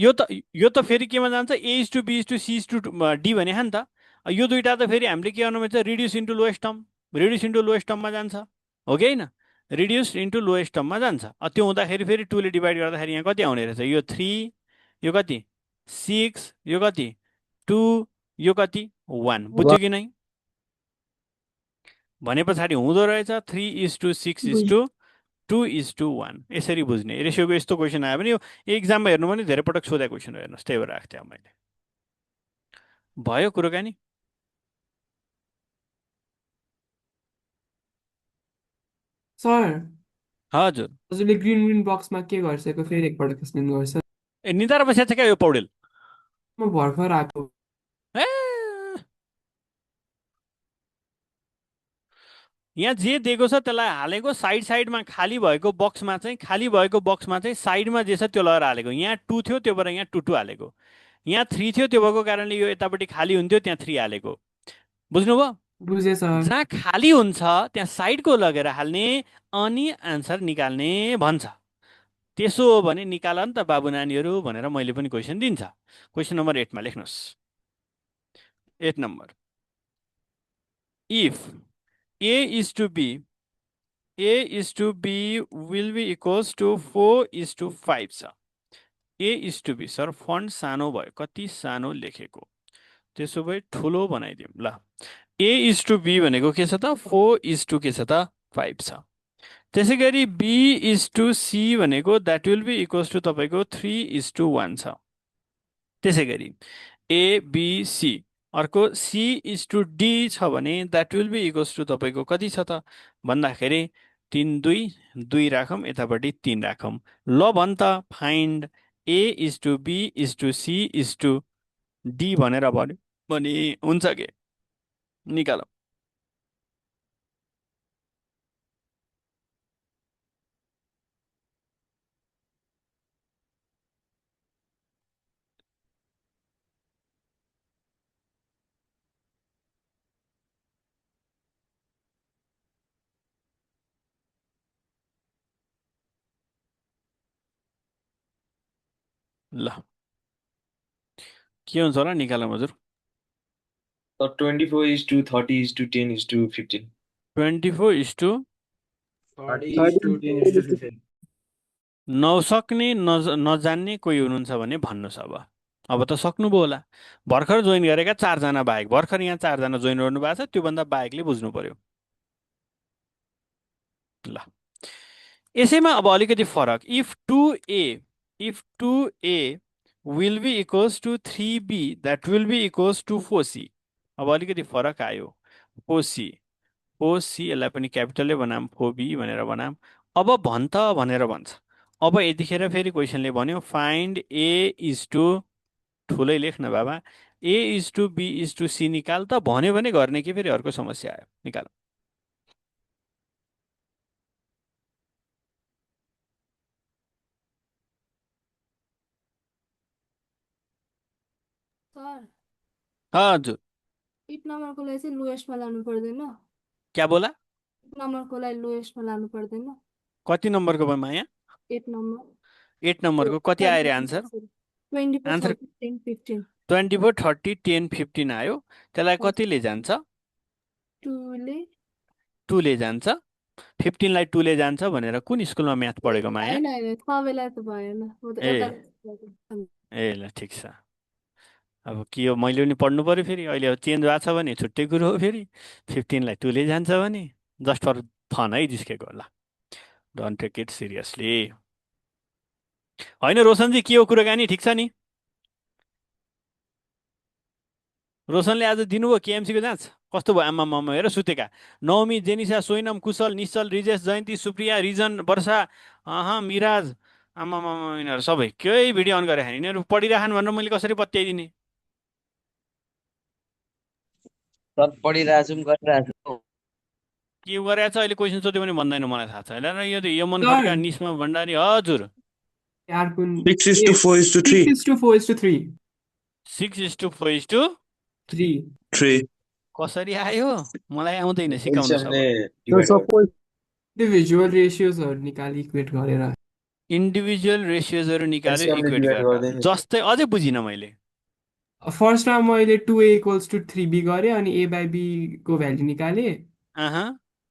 यो त फेरि केमा जान्छ? A:B C:D भने नि त। यो दुईटा त फेरि हामीले के गर्नु पर्छ? Reduce into lowest term, reduce into lowest टर्ममा जान्छ, हो कि होइन? रिड्युस इन्टु लोएस्ट टर्ममा जान्छ। त्यो हुँदाखेरि फेरि 2 ले डिभाइड गर्दाखेरि यहाँ कति आउने रहेछ? यो 3, यो कति? 6, यो कति? 2, यो कति? 1। बुझ्यो कि नै? भने पछाडि हुँदो रहेछ 3:6:2:1। यसरी बुझ्ने। रेसियोको यस्तो क्वेसन आयो भने यो एक्जाममा हेर्नु भने धेरै पटक सोधेको क्वेसन हो। हेर्नुहोस्, त्यही भएर राखेको थिएँ मैले। भयो कुराकानी? सर हजुर। हजुरले ग्रिन बक्समा के गरिसकेको फेरि एकपल्ट एक्सप्लेन गर्छ? ए निदाएर बसेको छ क्या यो पौडेल? म भर्खर आएको। ए यहाँ जे दिएको छ त्यसलाई हालेको, साइडमा खाली भएको बक्समा चाहिँ साइडमा जे छ त्यो लगाएर हालेको। यहाँ 2 थियो, त्यो भएर यहाँ 2 2 हालेको। यहाँ 3 थियो, त्यो भएको कारणले यो यतापट्टि खाली हुन्थ्यो, त्यहाँ 3 हालेको। बुझ्नुभयो? बुझेँ सर। जहाँ खाली हुन्छ त्यहाँ साइडको लगेर हाल्ने अनि आन्सर निकाल्ने भन्छ। त्यसो हो भने निकाल नि त बाबु नानीहरू भनेर मैले पनि क्वेसन दिन्छ। क्वेसन नम्बर 8 मा लेख्नुहोस्। 8 number, if A is to B, A is to B will be equals to 4:5 छ। A is to B sir font सानो भयो, कति सानो लेखेको, त्यसो भए ठुलो बनाइदिउँ ल। A is to B भनेको के छ त 4:5 के छ त 5 छ। त्यसै गरी B is to C भनेको that will be equals to तपाईँको 3:1 छ। त्यसै गरी A B C अर्को C is to D छ भने that will be equals to तपाईँको कति छ त भन्दाखेरि 3 2 2 राखौँ, यतापट्टि 3 राखौँ। ल भन् त find A is to B is to C is to D भनेर भन्यो भने हुन्छ के, निकालौँ। ल के हुन्छ होला, निकालौँ हजुर। 24:30:10:15 24:10 नसक्ने नजान्ने कोही हुनुहुन्छ भने भन्नुहोस्। अब त सक्नुभयो होला। भर्खर जोइन गरेका 4 जना बाहेक, भर्खर यहाँ 4 जना जोइन गर्नु भएको छ, त्योभन्दा बाहेकले बुझ्नु पर्यो। ल यसैमा अब अलिकति फरक, if 2A will be equals to 3B that will be equals to 4C। अब अलिकति फरक आयो। 4C यसलाई पनि क्यापिटलले बनाम 4B भनेर बनाम। अब भन् त भनेर भन्छ। अब यतिखेर फेरि क्वेसनले भन्यो फाइन्ड A is to, ठुलै लेख्न बाबा, A is to B is to C निकाल त भन्यो भने गर्ने कि फेरि अर्को समस्या आयो, निकाल। सर हजुर 8 नम्बरको लागि चाहिँ लोएस्टमा लानु पर्दैन? क्या बोला? 8 नम्बरको लागि लोएस्टमा लानु पर्दैन? कति नम्बरको भयो माया? 8 नम्बर। 8 नम्बरको कति आयो रे आन्सर? 24 आन्सर 30 10 15 24 30 10 15 आयो। त्यसलाई कतिले जान्छ? 2 ले जान्छ। 15 लाई 2 ले जान्छ भनेर कुन स्कुलमा म्याथ पढेको माया? हैन सबैलाई त भएन, म त ए। एउटा ल ठिक छ। अब के हो, मैले पनि पढ्नु पर्यो फेरि। अहिले अब चेन्ज भएको छ भने छुट्टै कुरो हो फेरि। 15 लाई 2 ले जान्छ भने जस्ट फर फन है जिस्केको। ल डोन्ट टेक इट सिरियसली। होइन रोशनजी के हो कुराकानी, ठिक छ नि? रोशनले आज दिनुभयो केएमसीको जाँच, कस्तो भयो? आमामा हेर सुतेका। नवमी, जेनिसा, सोइनम, कुशल, निश्चल, रिजेश, जयन्ती, सुप्रिया, रिजन, वर्षा, मिराज, आमामा यिनीहरू सबै केही भिडियो अन गरे यिनीहरू पढिराखन् भनेर मैले कसरी पत्याइदिने? पढिरहेछौँ गरिरहेछौँ। के गरेछ अहिले क्वेसन सोध्यो भने भन्दैन, मलाई थाहा छ। हेर यो त यमन खड्का, निस्मा भण्डारी। हजुर यार कुन 6:4:3 6:4:3 6:4:3 3 कसरी आयो? मलाई आउँदैन, सिकाउनु सब। इन्डिभिजुअल रेशियोजहरु निकाली इक्वेट गरेर इन्डिभिजुअल रेशियोजहरु निकाल्यो एलसिएम ले इक्वेट डिभाइड गरेर। गर्दैन। जस्तै अझै बुझिन मैले। फर्स्टमा मैले 2A इक्वल्स टु 3B गरेँ अनि A/B को भ्याल्यु निकालेँ।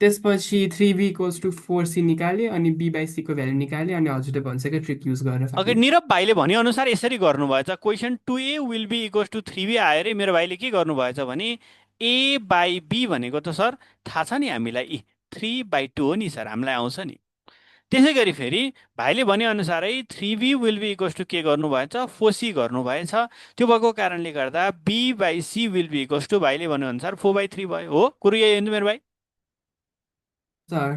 त्यसपछि 3B इक्वल्स टु 4C निकालेँ अनि B/C को भ्याल्यु निकालेँ अनि हजुरले भन्छ ट्रिक युज गरेर। अघि निरव भाइले भने अनुसार यसरी गर्नुभएछ। Question 2A will be equals to 3B आयो रे। मेरो भाइले के गर्नुभएछ भने A/B भनेको त सर थाहा छ नि हामीलाई, 3/2 हो नि सर, हामीलाई आउँछ नि। त्यसै गरी फेरि भाइले भने अनुसारै 3B will be equals to के गर्नुभएछ? 4C गर्नुभएछ। त्यो भएको कारणले गर्दा B/C will be equals to भाइले भने अनुसार 4/3 भयो। हो कुरो यही हो नि मेरो भाइ? सर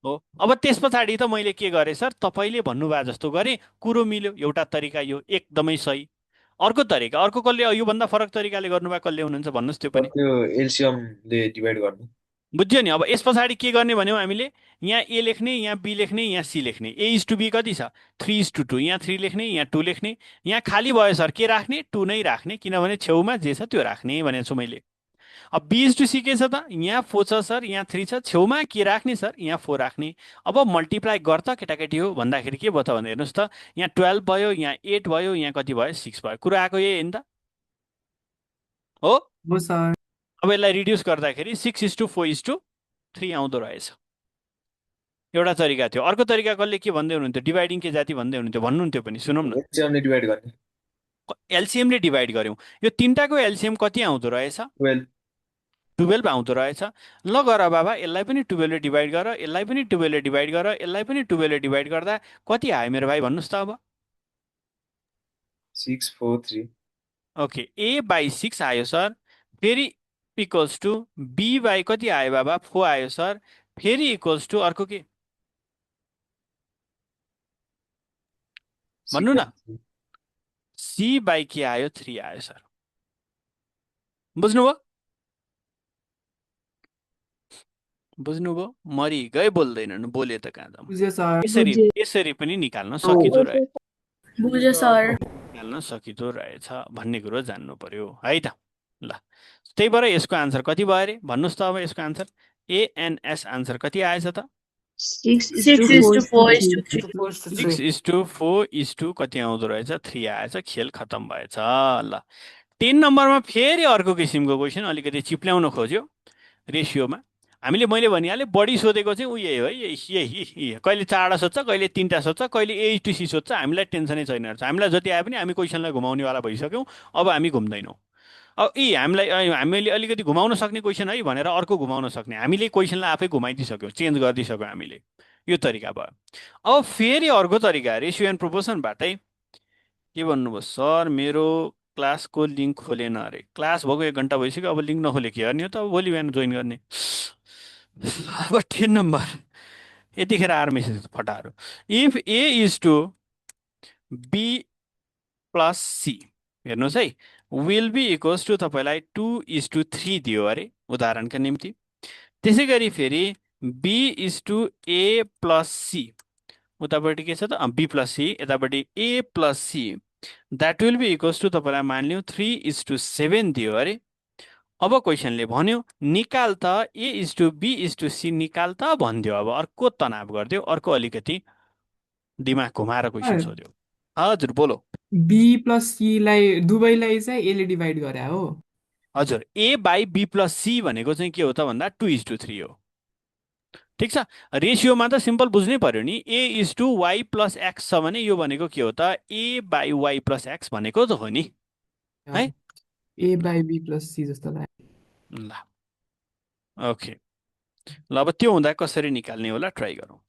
हो। अब त्यस पछाडि त मैले के गरेँ सर, तपाईँले भन्नुभयो जस्तो गरेँ, कुरो मिल्यो। एउटा तरिका यो एकदमै सही। अर्को तरिका, अर्को कसले योभन्दा फरक तरिकाले गर्नुभयो कसले हुनुहुन्छ भन्नुहोस्? त्यो पनि त्यो एलसिएम ले डिभाइड गर्नु बुझ्यो नि। अब यस पछाडि के गर्ने भन्यौँ हामीले, यहाँ A लेख्ने, यहाँ B लेख्ने, यहाँ C लेख्ने। A/B कति छ? 3:2। यहाँ 3 लेख्ने, यहाँ 2 लेख्ने। यहाँ खाली भयो सर, के राख्ने? 2 नै राख्ने, किनभने छेउमा जे छ त्यो राख्ने भनेको छु मैले। अब बी इज टू सी के छ त यहाँ 4 छ सर, यहाँ 3 छ, छेउमा के राख्ने सर, यहाँ 4 राख्ने। अब मल्टिप्लाई गर त केटाकेटी हो भन्दाखेरि के भयो त भने हेर्नुहोस् त, यहाँ 12 भयो, यहाँ 8 भयो, यहाँ कति भयो 6 भयो। कुरा आएको यही हो नि त हो। हो सर। अब यसलाई रिड्युस गर्दाखेरि 6:4:3 आउँदो रहेछ। एउटा तरिका थियो। अर्को तरिका कसले के भन्दै हुनुहुन्थ्यो, डिभाइडिङ के जाति भन्दै हुनुहुन्थ्यो, भन्नुहुन्थ्यो पनि सुनौँ न। एलसिएमले डिभाइड गर्ने। एलसिएमले डिभाइड गर्यौँ, यो तिनटाको एलसिएम कति आउँदो रहेछ, 12 आउँदो रहेछ। ल गर बाबा, यसलाई पनि 12 ले डिभाइड गर, यसलाई पनि 12 ले डिभाइड गर, यसलाई पनि 12 ले डिभाइड गर्दा कति आयो मेरो भाइ भन्नुहोस् त अब। 643। ओके, a/6 आयो सर, फेरि इक्वल्स टु b/ कति आयो बाबा, 4 आयो सर, फेरि इक्वल्स टु अर्को के भन्नु न, c/ के आयो, 3 आयो सर। बुझ्नुभयो? बुझ्नुभयो? मरि गए बोल्दैनन्, बोले त कहाँ जाऊँ। बुझ्यो सर। यसरी पनि निकाल्न सकिँदो रहेछ, बुझ्यो सर। निकाल्न सकिँदो रहेछ भन्ने कुरो जान्नु पर्यो है त। ल त्यही भएर यसको आन्सर कति भयो अरे भन्नुहोस् त अब। यसको आन्सर एएनएस आन्सर कति आएछ त? 6:4:3 कति आउँदो रहेछ, 3 आएछ। खेल खतम भएछ। ल 10 नम्बरमा फेरि अर्को किसिमको क्वेसन, अलिकति चिप्ल्याउन खोज्यो रेसियोमा। हामीले मैले भनिहालेँ बढी सोधेको चाहिँ उयो हो है, यही कहिले 4वटा सोध्छ, कहिले 3टा सोध्छ, कहिले A/C सोध्छ। हामीलाई टेन्सनै छैन रहेछ। हामीलाई जति आए पनि हामी क्वेसनलाई घुमाउनेवाला भइसक्यौँ। अब हामी घुम्दैनौँ। अब हामीले अलिकति घुमाउन सक्ने क्वेसन है भनेर अर्को घुमाउन सक्ने, हामीले क्वेसनलाई आफै घुमाइदिइसक्यौँ, चेन्ज गरिदिइसक्यौँ हामीले। यो तरिका भयो। अब फेरि अर्को तरिका रेसियो एन्ड प्रोपोर्सनबाटै के भन्नुभयो, सर मेरो क्लासको लिङ्क खोलेन अरे। क्लास भएको 1 घन्टा भइसक्यो, अब लिङ्क नखोले के गर्ने हो त, अब भोलि बिहान जोइन गर्ने। अब 10 नम्बर यतिखेर आएर मेसेज फटाहरू। इफ A/B+C हेर्नुहोस् है, विल बी इक्वल्स टु तपाईँलाई 2:3 दियो अरे उदाहरणका निम्ति। त्यसै गरी फेरि B/A+C, उतापट्टि के छ त B+C, यतापट्टि A+C, that will be equals to तपाईँलाई मानिलिउँ 3:7 दियो अरे। अब क्वेसनले भन्यो निकाल त A/B/C निकाल त भनिदियो। अब अर्को तनाव गरिदियो, अर्को अलिकति दिमाग घुमाएर क्वेसन सोध्यो। हजुर बोलो। B+C लाई दुवैलाई चाहिँ A ले डिभाइड गरे हो। हजुर, A/B+C भनेको चाहिँ के हो त भन्दा 2:3 हो। ठिक छ, रेसियोमा त सिम्पल बुझ्नै पर्यो नि। A/Y+X छ भने यो भनेको के हो त, A/Y+X भनेको त हो नि है। A/B+C जस्तो लाग्यो। ल ओके, ल अब त्यो हुँदा कसरी निकाल्ने होला ट्राई गरौँ।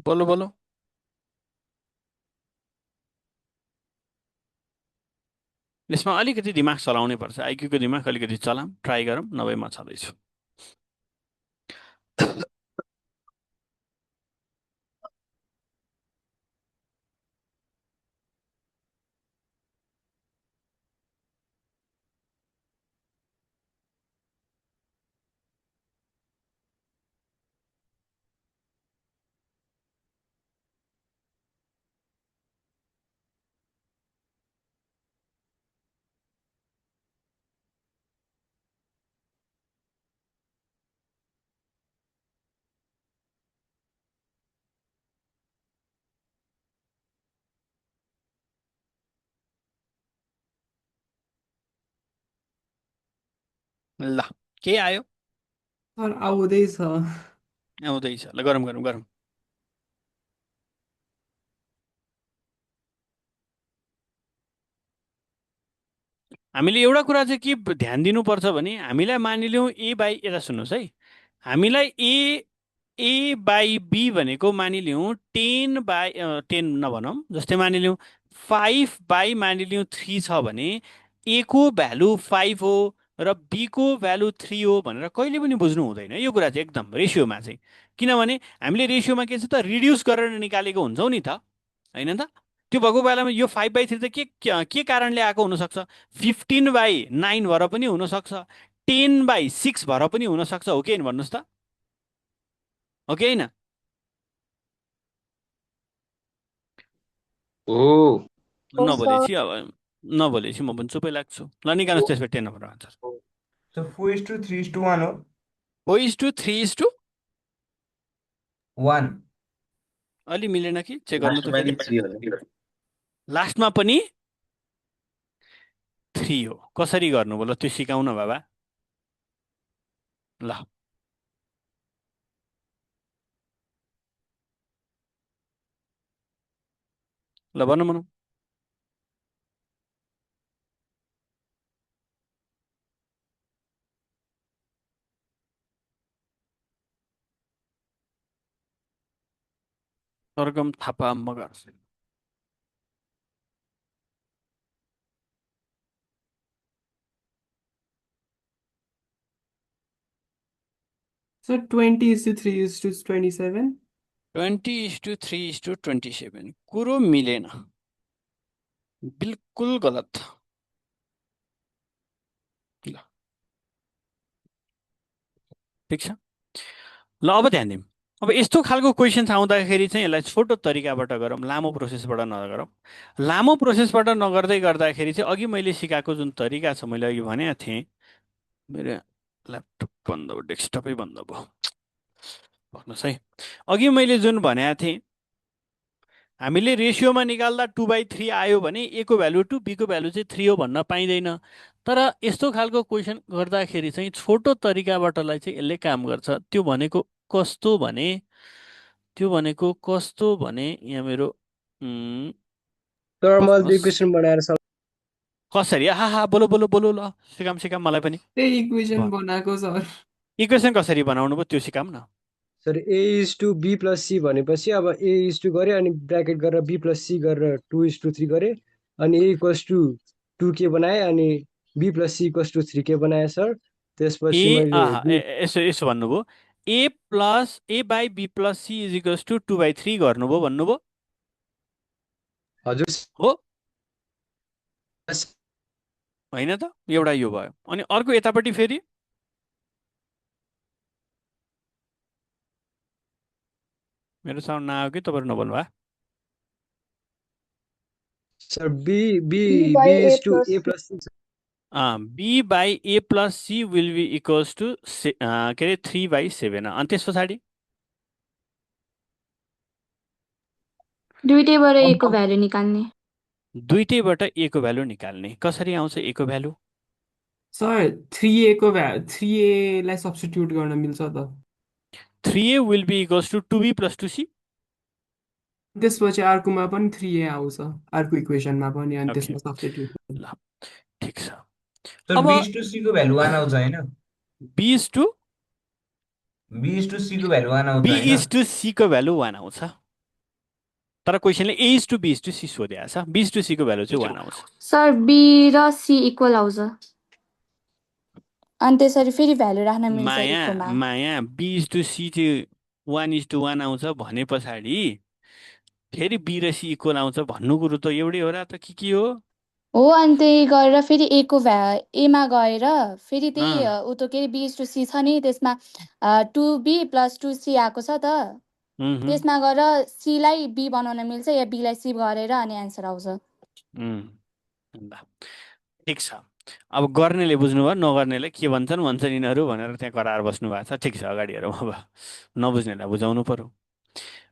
बोलो बोलो। यसमा अलिकति दिमाग चलाउनै पर्छ, आइक्यूको दिमाग अलिकति चलाऊँ, ट्राई गरौँ, नभए म छँदैछु। ल के आयो? सर आउँदैछ। आउँदैछ, ल गरौँ गरौँ गरौँ। हामीले एउटा कुरा चाहिँ के ध्यान दिनुपर्छ भने, हामीलाई मानिलिउँ यता सुन्नुहोस् है, हामीलाई A/B भनेको मानिलिउँ 10/10 नभनौँ, जस्तै मानिलिउँ 5/3 छ भने A को भ्यालु 5 हो, र b को भ्यालु 3 हो भनेर कहिले पनि बुझ्नु हुँदैन यो कुरा चाहिँ एकदम रेसियोमा चाहिँ। किनभने हामीले रेसियोमा के छ त रिड्युस गरेर निकालेको हुन्छौँ नि त, होइन त? त्यो भएको बेलामा यो 5/3 त के कारणले आएको हुनसक्छ? 15/9 भएर पनि हुनसक्छ, 10/6 भएर पनि हुनसक्छ, हो कि होइन भन्नुहोस् त, हो कि होइन? हो नभोलेपछि अब नभोलेपछि म पनि चुपै लाग्छु। ल निकाल्नुहोस् त्यसपछि 10 नम्बर आन्सर। So 4:3:1 हो 4:3:1 अलि मिलेन कि चेक गर्नु त फेरि। 3 होला। लास्टमा पनि 3 हो। कसरी गर्नुभयो ल त्यो सिकाउन बाबा। ल ल भनौँ भनौँ। सरगम थापा मगर। So 20:3:27. 20:3:27 कुरो मिलेन, बिल्कुल गलत। ल ठिक छ। ल अब ध्यान दिउँ। अब यस्तो खालको क्वेसन्स आउँदाखेरि चाहिँ यसलाई छोटो तरिकाबाट गरौँ, लामो प्रोसेसबाट नगरौँ। लामो प्रोसेसबाट नगर्दै गर्दाखेरि चाहिँ अघि मैले सिकाएको जुन तरिका छ, मैले अघि भनेको थिएँ, मेरो ल्यापटप बन्द भयो, डेस्कटपै बन्द भयो, भन्नुहोस् है। अघि मैले जुन भनेको थिएँ, हामीले रेसियोमा निकाल्दा 2/3 आयो भने a को भ्यालु 2, b को भ्यालु चाहिँ 3 हो भन्न पाइँदैन। तर यस्तो खालको क्वेसन गर्दाखेरि चाहिँ छोटो तरिकाबाटलाई चाहिँ यसले काम गर्छ। त्यो भनेको कस्तो भने यहाँ मेरो सर मैले इक्वेसन बनाएर कसरी हा बोलो ल सिकाम मलाई पनि। त्यही इक्वेसन बनाएको सर। इक्वेसन कसरी बनाउनु भयो त्यो सिकाम न। सर a:b + c भनेपछि अब a:2 गरे अनि ब्र्याकेट गरेर b + c गरेर 2:3 गरे अनि a = 2k बनाए अनि b + c = 3k बनाए सर। त्यसपछि मैले यसो भन्नुभयो a/b + c = 2/3 गर्नुभयो भन्नुभयो। हजुर हो होइन त, एउटा यो भयो। अनि अर्को यतापट्टि फेरि मेरो साउन्ड नआयो कि तपाईँहरू नबोल्नु भयो? Sir b/a + c b/a + c will be equals to के अरे 3/7। अनि त्यस पछाडि दुईटैबाट a को भ्यालु निकाल्ने। दुईटैबाट a को भ्यालु निकाल्ने। कसरी आउँछ a को भ्यालु? सर 3a को 3a लाई सब्स्टिट्युट गर्न मिल्छ त। 3a will be equals to 2b + 2c। त्यसपछि अर्कोमा पनि 3a आउँछ, अर्को इक्वेसनमा पनि, अनि त्यसमा सब्स्टिट्युट। ल ठिक छ। अब b/c को भ्यालु 1 आउँछ हैन? b/c को भ्यालु 1 आउँछ हैन? b/c को भ्यालु 1 आउँछ। तर क्वेसनले a/b/c सोधेको छ। b/c को भ्यालु चाहिँ 1 आउँछ। सर b र c इक्वल आउँछ, अनि त्यसरी फेरि भ्यालु राख्न मिल्छ इक्वलमा। माया b/c चाहिँ 1:1 आउँछ भने पछाडि फेरि b र c इक्वल आउँछ भन्नु कुरो त एउटै हो र त के हो? हो, अनि त्यही गरेर फेरि a को a मा गएर फेरि त्यही उतो के अरे b/c छ नि, त्यसमा 2b + 2c आएको छ त। त्यसमा गएर c लाई b बनाउन मिल्छ या b लाई c गरेर अनि एन्सर आउँछ। ठिक छ। अब गर्नेले बुझ्नुभयो, नगर्नेले के भन्छन् यिनीहरू भनेर त्यहाँ कराएर बस्नु भएको छ। ठिक छ, अगाडि हेरौँ। अब नबुझ्नेलाई बुझाउनु पर्यो।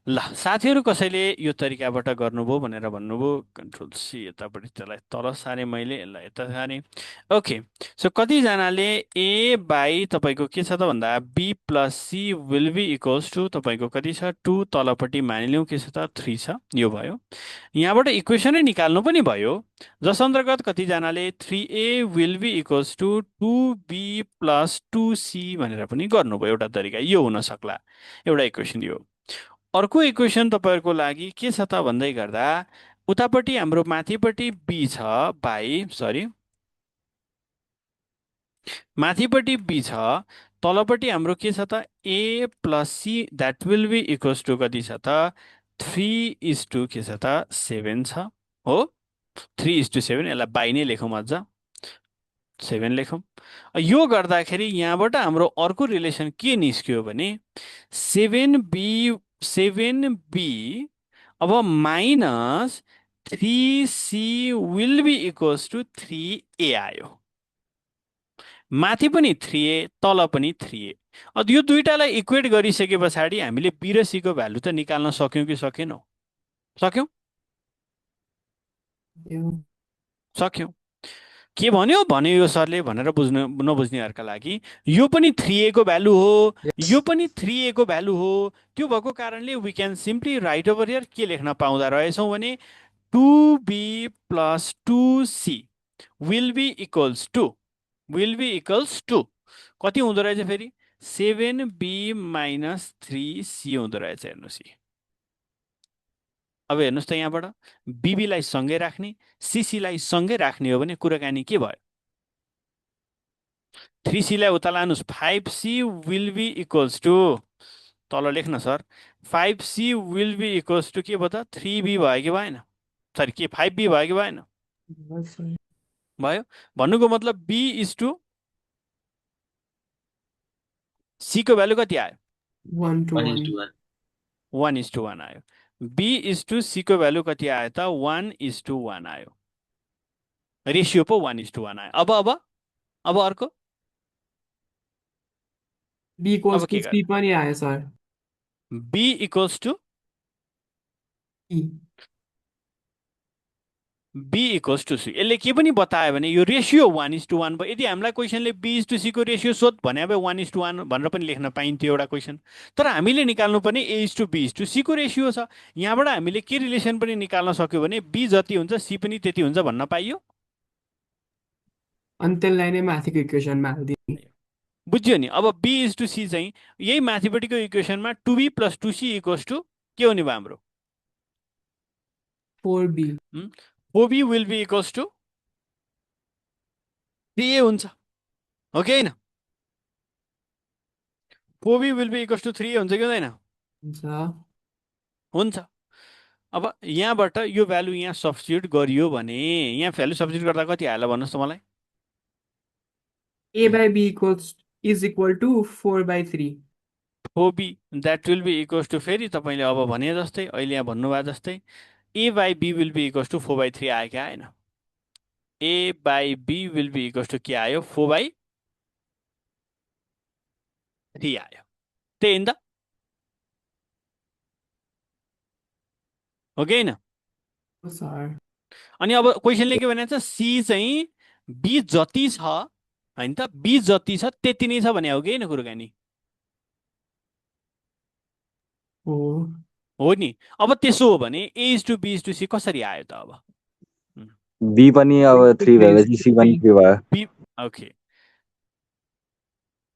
ल साथीहरू कसैले यो तरिकाबाट गर्नुभयो भनेर भन्नुभयो। कन्ट्रोल सी यतापट्टि त्यसलाई तल सारेँ मैले, यसलाई यता सारेँ। ओके, सो कतिजनाले a बाई तपाईँको के छ त भन्दा b + c will be equals to तपाईँको कति छ 2, तलपट्टि मानिलिउँ के छ त 3 छ। यो भयो। यहाँबाट इक्वेसनै निकाल्नु पनि भयो, जस अन्तर्गत कतिजनाले 3a will be equals to 2b + 2c भनेर पनि गर्नुभयो। एउटा तरिका यो हुन सक्ला, एउटा इक्वेसन यो। अर्को इक्वेसन तपाईँहरूको लागि के छ त भन्दै गर्दा उतापट्टि हाम्रो माथिपट्टि b छ बाई माथिपट्टि बी छ, तलपट्टि हाम्रो के छ त A plus C that will be equals to कति छ त 3:7 के छ त 7 छ हो 3:7 यसलाई बाई नै लेखौँ अझ 7 लेखौँ। यो गर्दाखेरि यहाँबाट हाम्रो अर्को रिलेसन के निस्क्यो भने 7b अब minus 3c will be equals to 3a आयो। माथि पनि 3a तल पनि 3a। अब यो दुईटालाई इक्वेट गरिसके पछाडि हामीले b र c को भ्यालु त निकाल्न सक्यौँ कि सकेनौँ? सक्यौँ? सक्यौँ। के भन्यो यो सरले भनेर नबुझ्नेहरूका लागि यो पनि 3a को भ्यालु हो, यो पनि 3a को भ्यालु हो। त्यो भएको कारणले we can simply write over here के लेख्न पाउँदा रहेछौँ भने 2b plus 2c will be equals to कति हुँदो रहेछ फेरि 7b माइनस 3c हुँदो रहेछ। हेर्नुहोस् अब हेर्नुहोस् त यहाँबाट बीबीलाई सँगै राख्ने सीसीलाई सँगै राख्ने हो भने कुराकानी के भयो 3c लाई उता लानुहोस् 5c will be equals to तल लेख्न sir 5c will be equals to के भयो त 3b भयो कि भएन? सरी के 5b भयो कि भएन? भयो। भन्नुको मतलब b इज टु c को भ्यालु कति आयो? 1:1 आयो। b इज टु c को भ्यालु कति आयो त 1:1 आयो। रेसियो पो 1:1 आयो। अब अर्को b इक्वल्स टु c पनि आयो सर। b equals to b equals to c। यसले के पनि बतायो भने यो रेसियो 1:1 भयो। यदि हामीलाई क्वेसनले b इज टु c को रेसियो सोध भने 1:1 भनेर पनि लेख्न पाइन्थ्यो एउटा क्वेसन। तर हामीले निकाल्नु पर्ने a is to b is to c को रेसियो छ। यहाँबाट हामीले के रिलेसन पनि निकाल्न सक्यो भने b जति हुन्छ c पनि त्यति हुन्छ भन्न पाइयो। अनि त्यसलाई नै माथिको इक्वेसनमा हाल्दिनु। बुझ्यो नि? अब b इज टु c चाहिँ यही माथिपट्टिको इक्वेसनमा 2b plus 2c equals to के हुने भयो हाम्रो 4b 4b will be equals to 3a हुन्छ हो कि होइन? 4b will be equals to 3a हुन्छ कि हुँदैन? हुन्छ। अब यहाँबाट यो भ्यालु यहाँ सब्स्टिट्युट गरियो भने यहाँ भ्यालु सब्स्टिट्युट गर्दा कति आयो भन्नुहोस् त मलाई? a by b is equal to 4/3 4b that will be equals to फेरि तपाईँले अब भने जस्तै अहिले यहाँ भन्नुभयो जस्तै a by b will be equals to 4/3 आयो कि आएन? a by b will be equals to के आयो 4/3 आयो। त्यही नि त हो कि होइन? अनि अब क्वेसनले के भनेको छ c चाहिँ b जति छ हैन त b जति छ त्यति नै छ भने हो कि होइन कुराकानी? हो नि। अब त्यसो हो भने a is to b is to c कसरी आयो त? अब b पनि अब 3 भएपछि c पनि 3 भयो। b ओके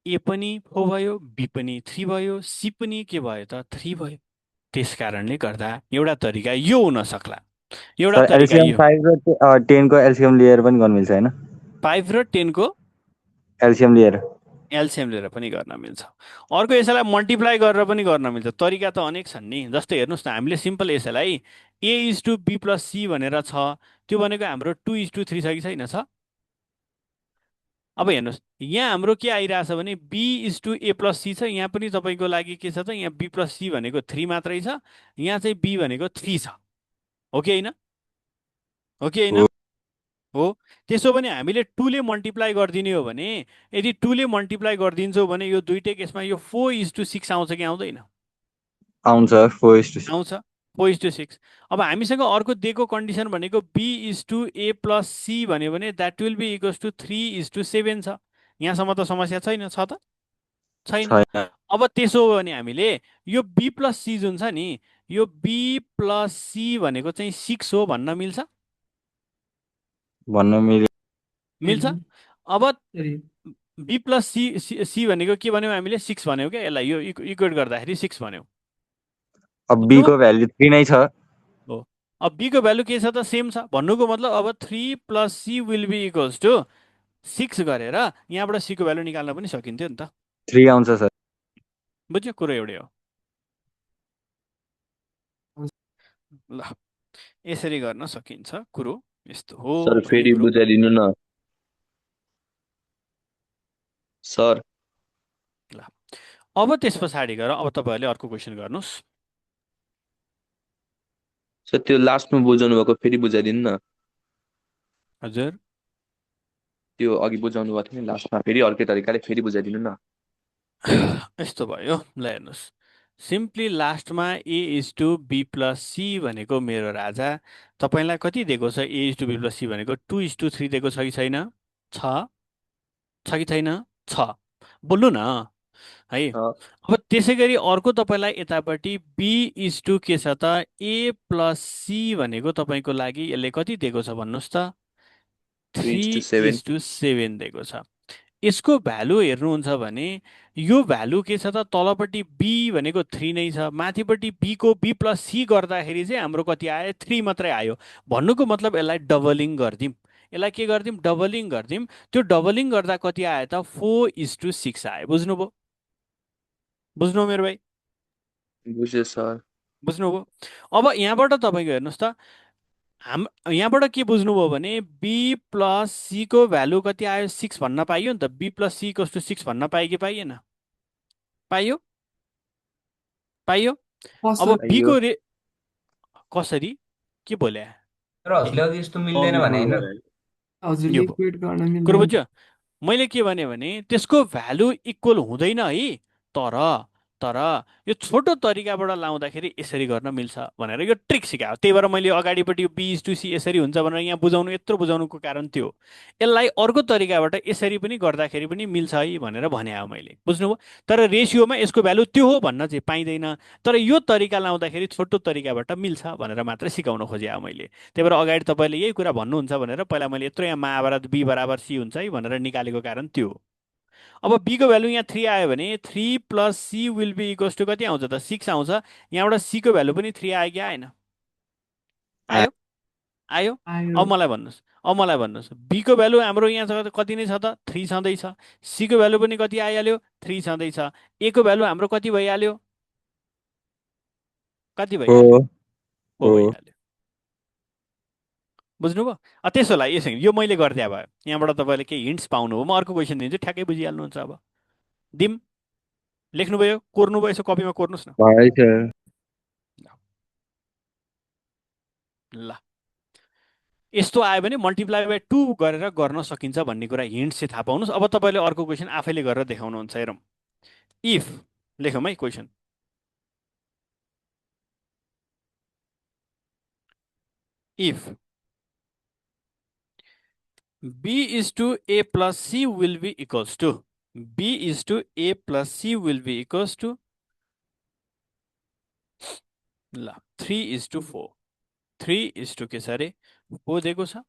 a पनि 4 भयो, b पनि 3 भयो, c पनि के भयो त 3 भयो। त्यसकारणले गर्दा एउटा तरिका यो हुन सक्ला। एउटा तरिका यो 5 र 10 को एलसीएम लिएर पनि गर्न मिल्छ हैन? 5 र 10 को एलसीएम लिएर पनि गर्न मिल्छ। अर्को यसैलाई मल्टिप्लाई गरेर पनि गर्न मिल्छ। तरिका त अनेक छन् नि। जस्तै हेर्नुहोस् न हामीले सिम्पल यसैलाई a is to b plus c भनेर छ। त्यो भनेको हाम्रो 2:3 छ कि छैन? छ। अब हेर्नुहोस् यहाँ हाम्रो के आइरहेछ भने b is to a plus c छ। यहाँ पनि तपाईँको लागि के छ त यहाँ b प्लस c भनेको 3 मात्रै छ। यहाँ चाहिँ b भनेको 3 छ। हो कि होइन? हो कि होइन? हो। त्यसो भने हामीले 2 ले मल्टिप्लाई गरिदिने हो भने यदि 2 ले मल्टिप्लाई गरिदिन्छौँ भने यो दुईटै केसमा यो 4:6 आउँछ कि आउँदैन? आउँछ 4:6 आउँछ 4:6। अब हामीसँग अर्को दिएको कन्डिसन भनेको b is to a plus c भन्यो भने that will be equals to 3:7 छ। यहाँसम्म त समस्या छैन? छ त छैन? अब त्यसो हो भने हामीले यो b प्लस c जुन छ नि यो b प्लस c भनेको चाहिँ 6 हो भन्न मिल्छ? भन्न मिल्छ। अब b प्लस c भनेको के भन्यौ हामीले 6 भन्यौ क्या। यसलाई यो इक्वेट गर्दाखेरि 6 भन्यौ। अब b को भ्यालु 3 नै छ। हो। अब b को भ्यालु के छ त सेम छ। भन्नुको मतलब अब 3 plus c will be equals to 6 गरेर यहाँबाट c को भ्यालु निकाल्न पनि सकिन्थ्यो नि त 3 आउँछ सर बुझ्यो कुरो एउटै हो ल यसरी गर्न सकिन्छ कुरो यस्तो हो सर भन्ने फेरि कुरो बुझाइदिनु न सर ल अब त्यस पछाडि गएर अब तपाईहरुले अर्को क्वेशन गर्नुस् सर त्यो लास्टमा बुझाउनु भएको फेरि बुझाइदिनु न हजुर त्यो अघि बुझाउनु भएको थियो नि लास्टमा फेरि अर्कै तरिकाले फेरि बुझाइदिनु न यस्तो भयो ल हेर्नुस् सिम्पली लास्टमा a is to b plus c भनेको मेरो राजा तपाईलाई कति दिएको छ a is to b plus c भनेको 2 इज टु 3 दिएको छ कि छैन छ कि छैन छ बोल्नु न है अब त्यसै गरी अर्को तपाईलाई यतापट्टि b इज टु के छ त a प्लस c भनेको तपाईको लागि यसले कति दिएको छ भन्नुस् त 3 इज टु 7 दिएको छ यसको भ्यालु हेर्नुहुन्छ भने यो भ्यालु के छ त तलपट्टि b भनेको 3 नै छ माथिपट्टि b को b प्लस c गर्दाखेरि चाहिँ हाम्रो कति आयो 3 मात्रै आयो भन्नुको मतलब यसलाई डबलिङ गर्दिम यसलाई के गर्दिम डबलिङ गर्दिम त्यो डबलिङ गर्दा कति आयो त 4 इज टु 6 आयो बुझ्नुभयो बुझ्नु मेरो भाइ बुझ्यो सर बुझ्नुभयो अब यहाँबाट तपाईको हेर्नुस् त यहाँबाट के बुझ्नुभयो भने b प्लस c को भ्यालु कति आयो 6 भन्न पाइयो नि त b plus c equals to 6 भन्न पाइयो कि पाइएन पाइयो पाइयो अब b को कसरी के बोले तर हजुरले अघि यस्तो मिल्दैन भने हैन हजुरले इक्वेट गर्न कुरो मिल्दैन बुझ्यो मैले के भने त्यसको भ्यालु इक्वल हुँदैन है तर यो छोटो तरिकाबाट लाउँदाखेरि यसरी गर्न मिल्छ भनेर यो ट्रिक सिकायो त्यही भएर मैले अगाडिपट्टि b इज टु c यसरी हुन्छ भनेर यहाँ बुझाउनु यत्रो बुझाउनुको कारण त्यो यसलाई अर्को तरिकाबाट यसरी पनि गर्दाखेरि पनि मिल्छ है भनेर भने हो मैले बुझ्नुभयो तर रेसियोमा यसको भ्यालु त्यो हो भन्न चाहिँ पाइँदैन तर यो तरिका लाउँदाखेरि छोटो तरिकाबाट मिल्छ भनेर मात्र सिकाउन खोजे हो मैले त्यही भएर अगाडि तपाईँले यही कुरा भन्नुहुन्छ भनेर पहिला मैले यत्रो यहाँ महाभारत b बराबर c हुन्छ है भनेर निकालेको कारण त्यो अब b को भ्यालु यहाँ 3 आयो भने 3 plus c will be equals to कति आउँछ त 6 आउँछ यहाँबाट c को भ्यालु पनि 3 आयो कि आएन आयो आयो अब मलाई भन्नुस् b को भ्यालु हाम्रो यहाँ कति नै छ त 3 छँदैछ c को भ्यालु पनि कति आइहाल्यो 3 छँदैछ a को भ्यालु हाम्रो कति भइहाल्यो कति भइहाल्यो हो भइहाल्यो बुझ्नुभयो त्यसोलाई यो मैले गरिदिया भयो यहाँबाट तपाईँले केही हिन्ट्स पाउनुभयो म अर्को क्वेसन दिन्छु ठ्याक्कै बुझिहाल्नुहुन्छ अब दिम लेख्नुभयो कोर्नुभयो यसो कपीमा कोर्नुहोस् न ल यस्तो आयो भने मल्टिप्लाई बाई 2 गरेर गर्न सकिन्छ भन्ने कुरा हिन्ट चाहिँ थाहा पाउनुहोस् अब तपाईँले अर्को क्वेसन आफैले गरेर देखाउनुहुन्छ हेरौँ इफ लेखौँ है question if b is to a plus c will be equals to b is to a plus c will be equals to ल 3 is to 4 3 is to के छ अरे 4 दिएको छ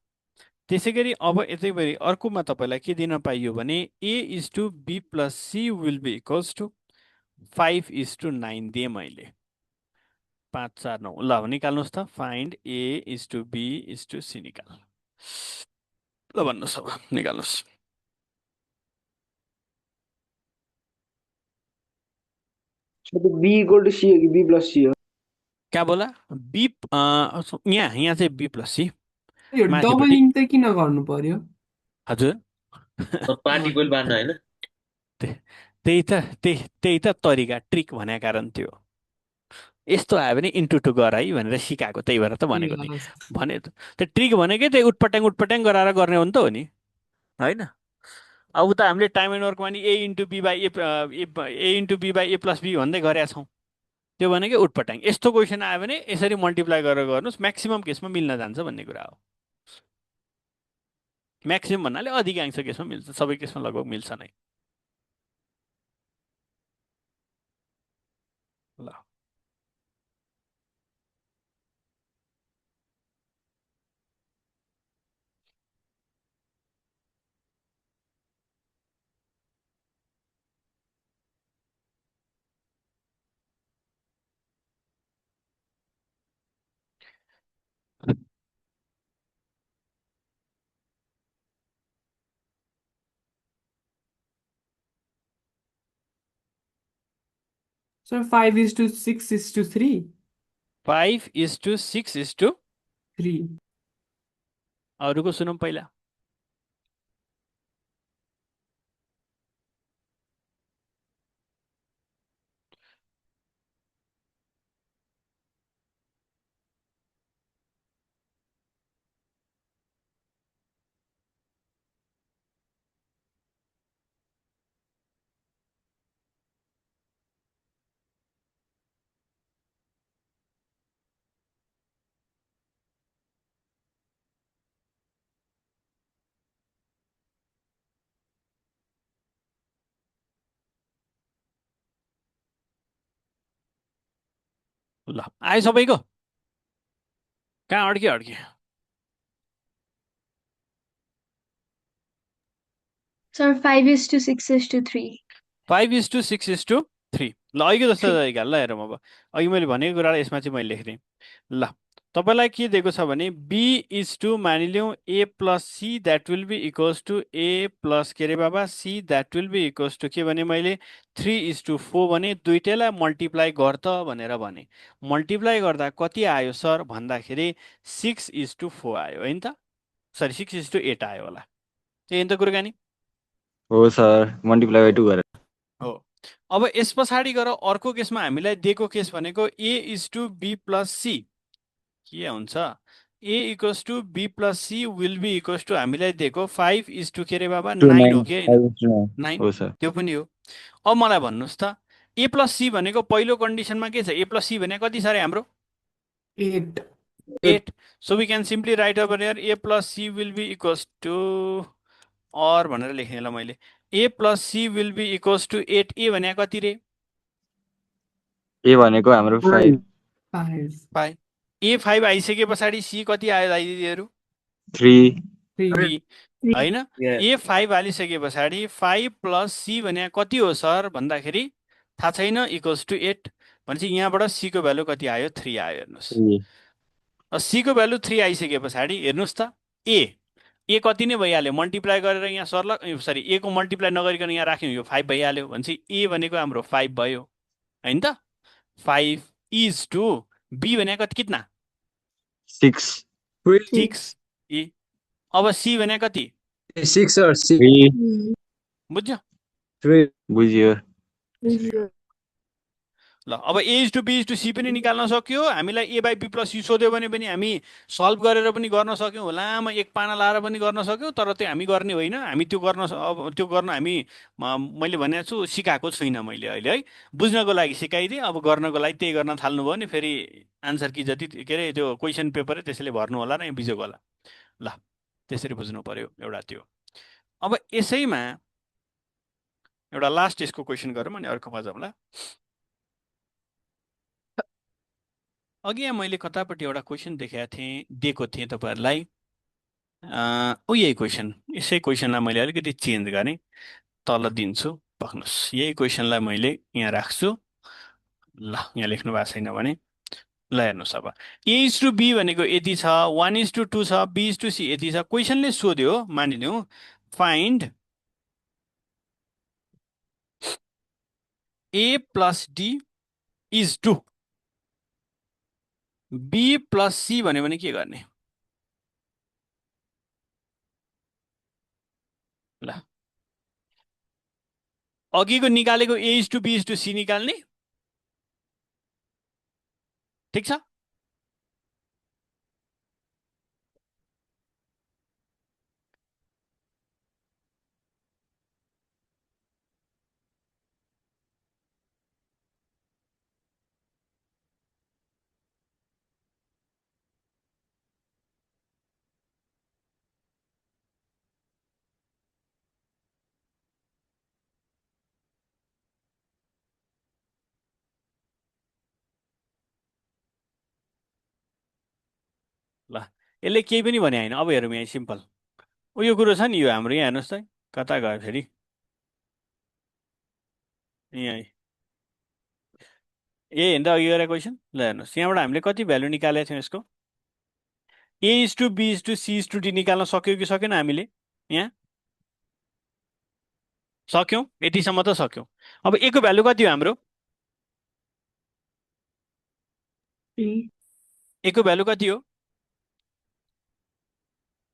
त्यसै गरी अब यतै गरी अर्कोमा तपाईलाई के दिन पाइयो भने a is to b plus c will be equals to 5 is to 9 दिए मैले 5 4 9 ल निकाल्नुहोस् त find a is to b is to c निकाल ल भन्नुहोस् अब निकाल्नुहोस् b इक्वल टु c हो कि b प्लस c हो क्या बोला b यहाँ चाहिँ b प्लस c यो डबलिङ त किन गर्नु पर्यो हजुर पार्टिकल बार्न हैन त्यही त तरिका ट्रिक भने कारण त्यो यस्तो आयो भने इन्टु टु गर है भनेर सिकाएको त्यही भएर त भनेको नि भने त्यो ट्रिक भनेकै त्यही उटपट्याङ गराएर गर्ने हो नि त हो नि होइन अब उता हामीले टाइम एन्ड वर्कमा नि A into B by A plus B भन्दै गरेका छौँ त्यो भनेकै उटपट्याङ यस्तो क्वेसन आयो भने यसरी मल्टिप्लाई गरेर गर्नुहोस् म्याक्सिमम केसमा मिल्न जान्छ भन्ने कुरा हो म्याक्सिमम भन्नाले अधिकांश केसमा मिल्छ सबै केसमा लगभग मिल्छ नै ल सर 5:6:3 5:6:3 3 अरूको सुनौँ पहिला। ल आयो सबैको? कहाँ अड्के? सर 5:6:3 5:6:3 ल अघि जस्तो तरिका ल हेरौँ। अब अघि मैले भनेको कुरालाई यसमा चाहिँ मैले लेख्थेँ। ल तपाईँलाई के दिएको छ भने B मानिलिउँ A plus C that will be equals to A plus के अरे बाबा C that will be equals to के भने मैले 3:4 भने दुइटैलाई मल्टिप्लाई गर त भनेर भने। मल्टिप्लाई गर्दा कति आयो सर भन्दाखेरि 6:4 आयो होइन त? सरी 6:8 आयो होला। त्यही त कुराकानी हो सर, मल्टिप्लाई बाइ 2 गरेर हो। अब यस पछाडि गएर अर्को केसमा हामीलाई दिएको केस भनेको A:B प्लस C के हुन्छ? A equals to B plus C will be equals to हामीलाई दिएको 5:9 के अरे बाबा 9 हो कि होइन? 9 हो सर। त्यो पनि हो। अब मलाई भन्नुहोस् त A प्लस C भनेको पहिलो कन्डिसनमा के छ? A प्लस C भने कति छ अरे हाम्रो? 8 so we can simply write over here A plus C will be equals to और भनेर लेखेँ ल मैले। A plus C will be equals to 8। A भने कति रे? ए भनेको हाम्रो 5 5 A 5 आइसके पछाडि C कति आयो दाइ दिदीहरू? 3 3 होइन? A 5 हालिसके पछाडि 5 प्लस C भने कति हो सर भन्दाखेरि थाहा छैन, इक्वल्स टु 8 भनेपछि यहाँबाट C को भ्यालु कति आयो? 3 आयो। हेर्नुहोस् C को भ्यालु 3 आइसके पछाडि हेर्नुहोस् त A कति नै भइहाल्यो, मल्टिप्लाई गरेर यहाँ सर्लक सरी A को मल्टिप्लाई नगरिकन यहाँ राख्यौँ यो 5 भइहाल्यो भनेपछि A भनेको हाम्रो 5 भयो होइन त? 5:6 B भने कति कितना? 6 A अब C भने कति? 6 सर 6 बुझ्यो? 3 बुझियो। ल अब A:B:C पनि निकाल्न सक्यो। हामीलाई A/B प्लस C सोध्यो भने पनि हामी सल्भ गरेर पनि गर्न सक्यौँ। लामो एक पाना लाएर पनि गर्न सक्यौँ, तर त्यो हामी गर्ने होइन। हामी त्यो गर्न हामी मैले भनेको छु सिकाएको छुइनँ मैले अहिले है। बुझ्नको लागि सिकाइदिएँ, अब गर्नको लागि त्यही गर्न थाल्नुभयो भने फेरि आन्सर कि जति के अरे त्यो क्वेसन पेपरै त्यसैले भर्नु होला र यहाँ बिजोग होला। ल त्यसरी बुझ्नु पर्यो एउटा त्यो। अब यसैमा एउटा लास्ट यसको क्वेसन गरौँ अनि अर्कोमा जाउँला। अघि यहाँ मैले कतापट्टि एउटा क्वेसन दिएको थिएँ तपाईँहरूलाई। यही क्वेसन, यसै क्वेसनलाई मैले अलिकति चेन्ज गरेँ, तल दिन्छु पक्नुहोस्। यही क्वेसनलाई मैले यहाँ राख्छु। ल यहाँ लेख्नु भएको छैन भने ल हेर्नुहोस्। अब A:B भनेको यति छ, 1:2 छ, B:C यति छ। क्वेसनले सोध्यो मानिलिउँ find A plus D is to B plus C भन्यो भने के गर्ने? ल अघिको निकालेको A:B:C निकाल्ने, ठिक छ? ल यसले केही पनि भने होइन। अब हेरौँ यहाँ सिम्पल यो कुरो छ नि, यो हाम्रो यहाँ हेर्नुहोस् त कता गयो फेरि, यहाँ हेर्दा अघि गरेको क्वेसन। ल हेर्नुहोस् यहाँबाट हामीले कति भ्यालु निकालेको थियौँ यसको? A:B:C:D निकाल्न सक्यौँ कि सकेन हामीले? यहाँ सक्यौँ, यतिसम्म त सक्यौँ। अब A को भ्यालु कति हो हाम्रो? 3 A को भ्यालु कति हो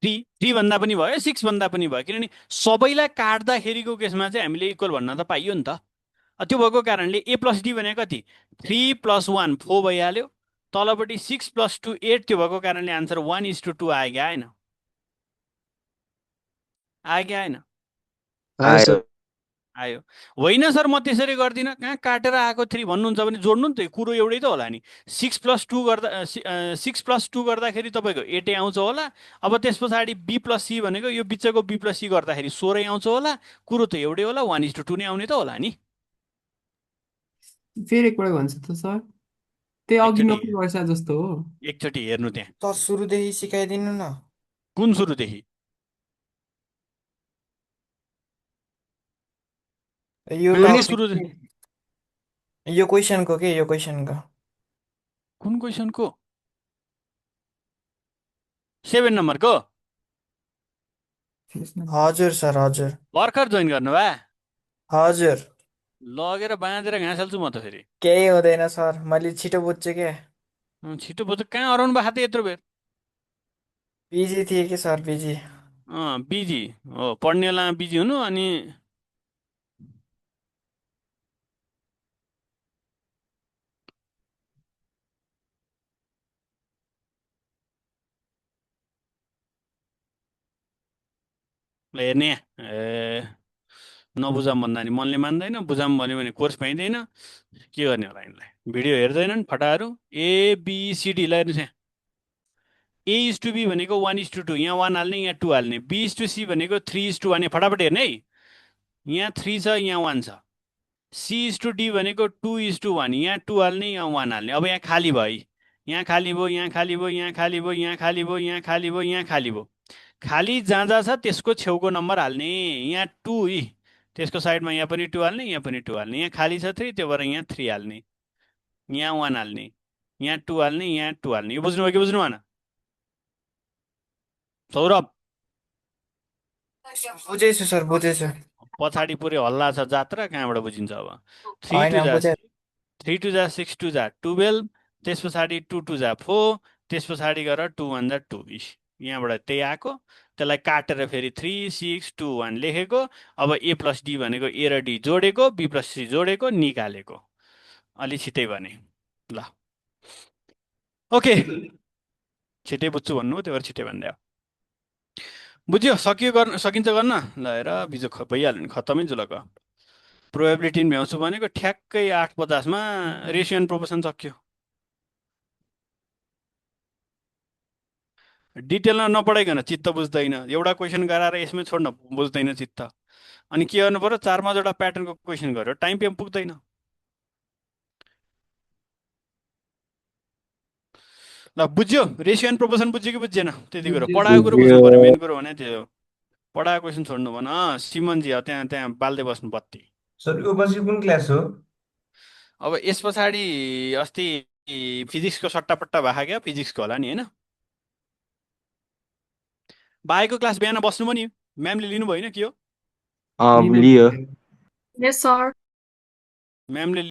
3 भन्दा पनि भयो 6 भन्दा पनि भयो किनभने सबैलाई काट्दाखेरिको केसमा चाहिँ हामीले इक्वल भन्न त पाइयो नि त त्यो भएको कारणले A + D भनेको कति 3 + 1 4 भइहाल्यो तलपट्टि 6 + 2 8 त्यो भएको कारणले आन्सर 1:2 आयो कि आएन आयो कि आएन आयो आयो होइन सर म त्यसरी गर्दिनँ कहाँ काटेर आएको 3 भन्नुहुन्छ भने जोड्नु नि त कुरो एउटै त होला नि 6 + 2 गर्दा 6 + 2 गर्दाखेरि तपाईँको 8 आउँछ होला अब त्यस पछाडि B + C भनेको यो बिचको B + C गर्दाखेरि 16 आउँछ होला कुरो त एउटै होला 1:2 नै आउने त होला नि फेरि एकपल्ट भन्छ त सर त्यही अघि एकचोटि नक्कल वर्ष जस्तो हो एकचोटि हेर्नु त्यहाँ सर सुरुदेखि सिकाइदिनु न कुन सुरुदेखि यो कुनै सुरु यो क्वेसनको के यो क्वेसनको कुन क्वेसनको 7 नम्बरको हजुर सर हजुर भर्खर जोइन गर्नु भा हजुर लगेर बाँधेर घाँस हाल्छु म त फेरि केही हुँदैन सर मैले छिटो बुझ्छु के छिटो बुझ्छ कहाँ हराउनु भएको त यत्रो बेर बिजी थिएँ कि सर बिजी बिजी हो पढ्ने बेलामा बिजी हुनु अनि ल हेर्ने ए नबुझाम भन्दा नि मनले मान्दैन बुझाम भन्यो भने कोर्स पाइँदैन के गर्ने होला यिनलाई भिडियो हेर्दैनन् फटाहरू ABCD ल हेर्नुहोस् यहाँ A:B भनेको 1:2 यहाँ 1 हाल्ने यहाँ 2 हाल्ने B:C भनेको 3:1 फटाफट हेर्ने है यहाँ 3 छ यहाँ 1 छ C:D भनेको 2:1 यहाँ 2 हाल्ने यहाँ 1 हाल्ने अब यहाँ खाली भयो है यहाँ खाली भयो यहाँ खाली भयो यहाँ खाली भयो यहाँ खाली भयो यहाँ खाली भयो यहाँ खाली भयो खाली जहाँ जहाँ छ त्यसको छेउको नम्बर हाल्ने यहाँ 2 है त्यसको साइडमा यहाँ पनि 2 हाल्ने यहाँ पनि 2 हाल्ने यहाँ खाली छ 3 त्यो भएर यहाँ 3 हाल्ने यहाँ 1 हाल्ने यहाँ 2 हाल्ने यहाँ 2 हाल्ने यो बुझ्नुभयो कि बुझ्नु भएन सौरभ बुझेछु सर बुझेछु पछाडि पुरै हल्ला छ जात्रा कहाँबाट बुझिन्छ अब 3 2 जा 6 2 जा 12 त्यस पछाडि 2 2 जा 4 त्यस पछाडि गएर 2 1 जा 2 यहाँबाट त्यही आएको त्यसलाई काटेर फेरि 3 6 2 1 लेखेको अब A + D भनेको A र D जोडेको B + C जोडेको निकालेको अलि छिटै भने ल ओके छिटै बुझ्छु भन्नु त्यो भएर छिटै भन्दै बुझ्यो सकियो गर्न सकिन्छ गर्न ल हेर बिजो भइहाल्यो नि खत्तमै जुलको प्रोबेबिलिटी भ्याउँछु भनेको ठ्याक्कै 8:50मा रेसियो एन्ड प्रोपोर्सन सक्यो डिटेलमा नपढाइकन चित्त बुझ्दैन एउटा क्वेसन गराएर यसमै छोड्न बुझ्दैन चित्त अनि के गर्नु पर्यो 4-5वटा प्याटर्नको क्वेसन गर्यो टाइम पनि पुग्दैन ल बुझ्यो रेसियो एन्ड प्रोपोर्सन बुझ्यो कि बुझ्दैन त्यति कुरो पढाएको कुरो बुझ्नु पर्यो मेन कुरो भने त्यो पढाएको क्वेसन छोड्नु भन सिमनजी त्यहाँ त्यहाँ बाल्दै बस्नु बत्ती सर यो पछि कुन क्लास हो अब यस पछाडि अस्ति फिजिक्सको सट्टापट्टा भएको क्या फिजिक्सको होला नि होइन बाहेको क्लास बिहान बस्नु पनि म्यामले लिनु भएन के हो लियो यस सर म्यामले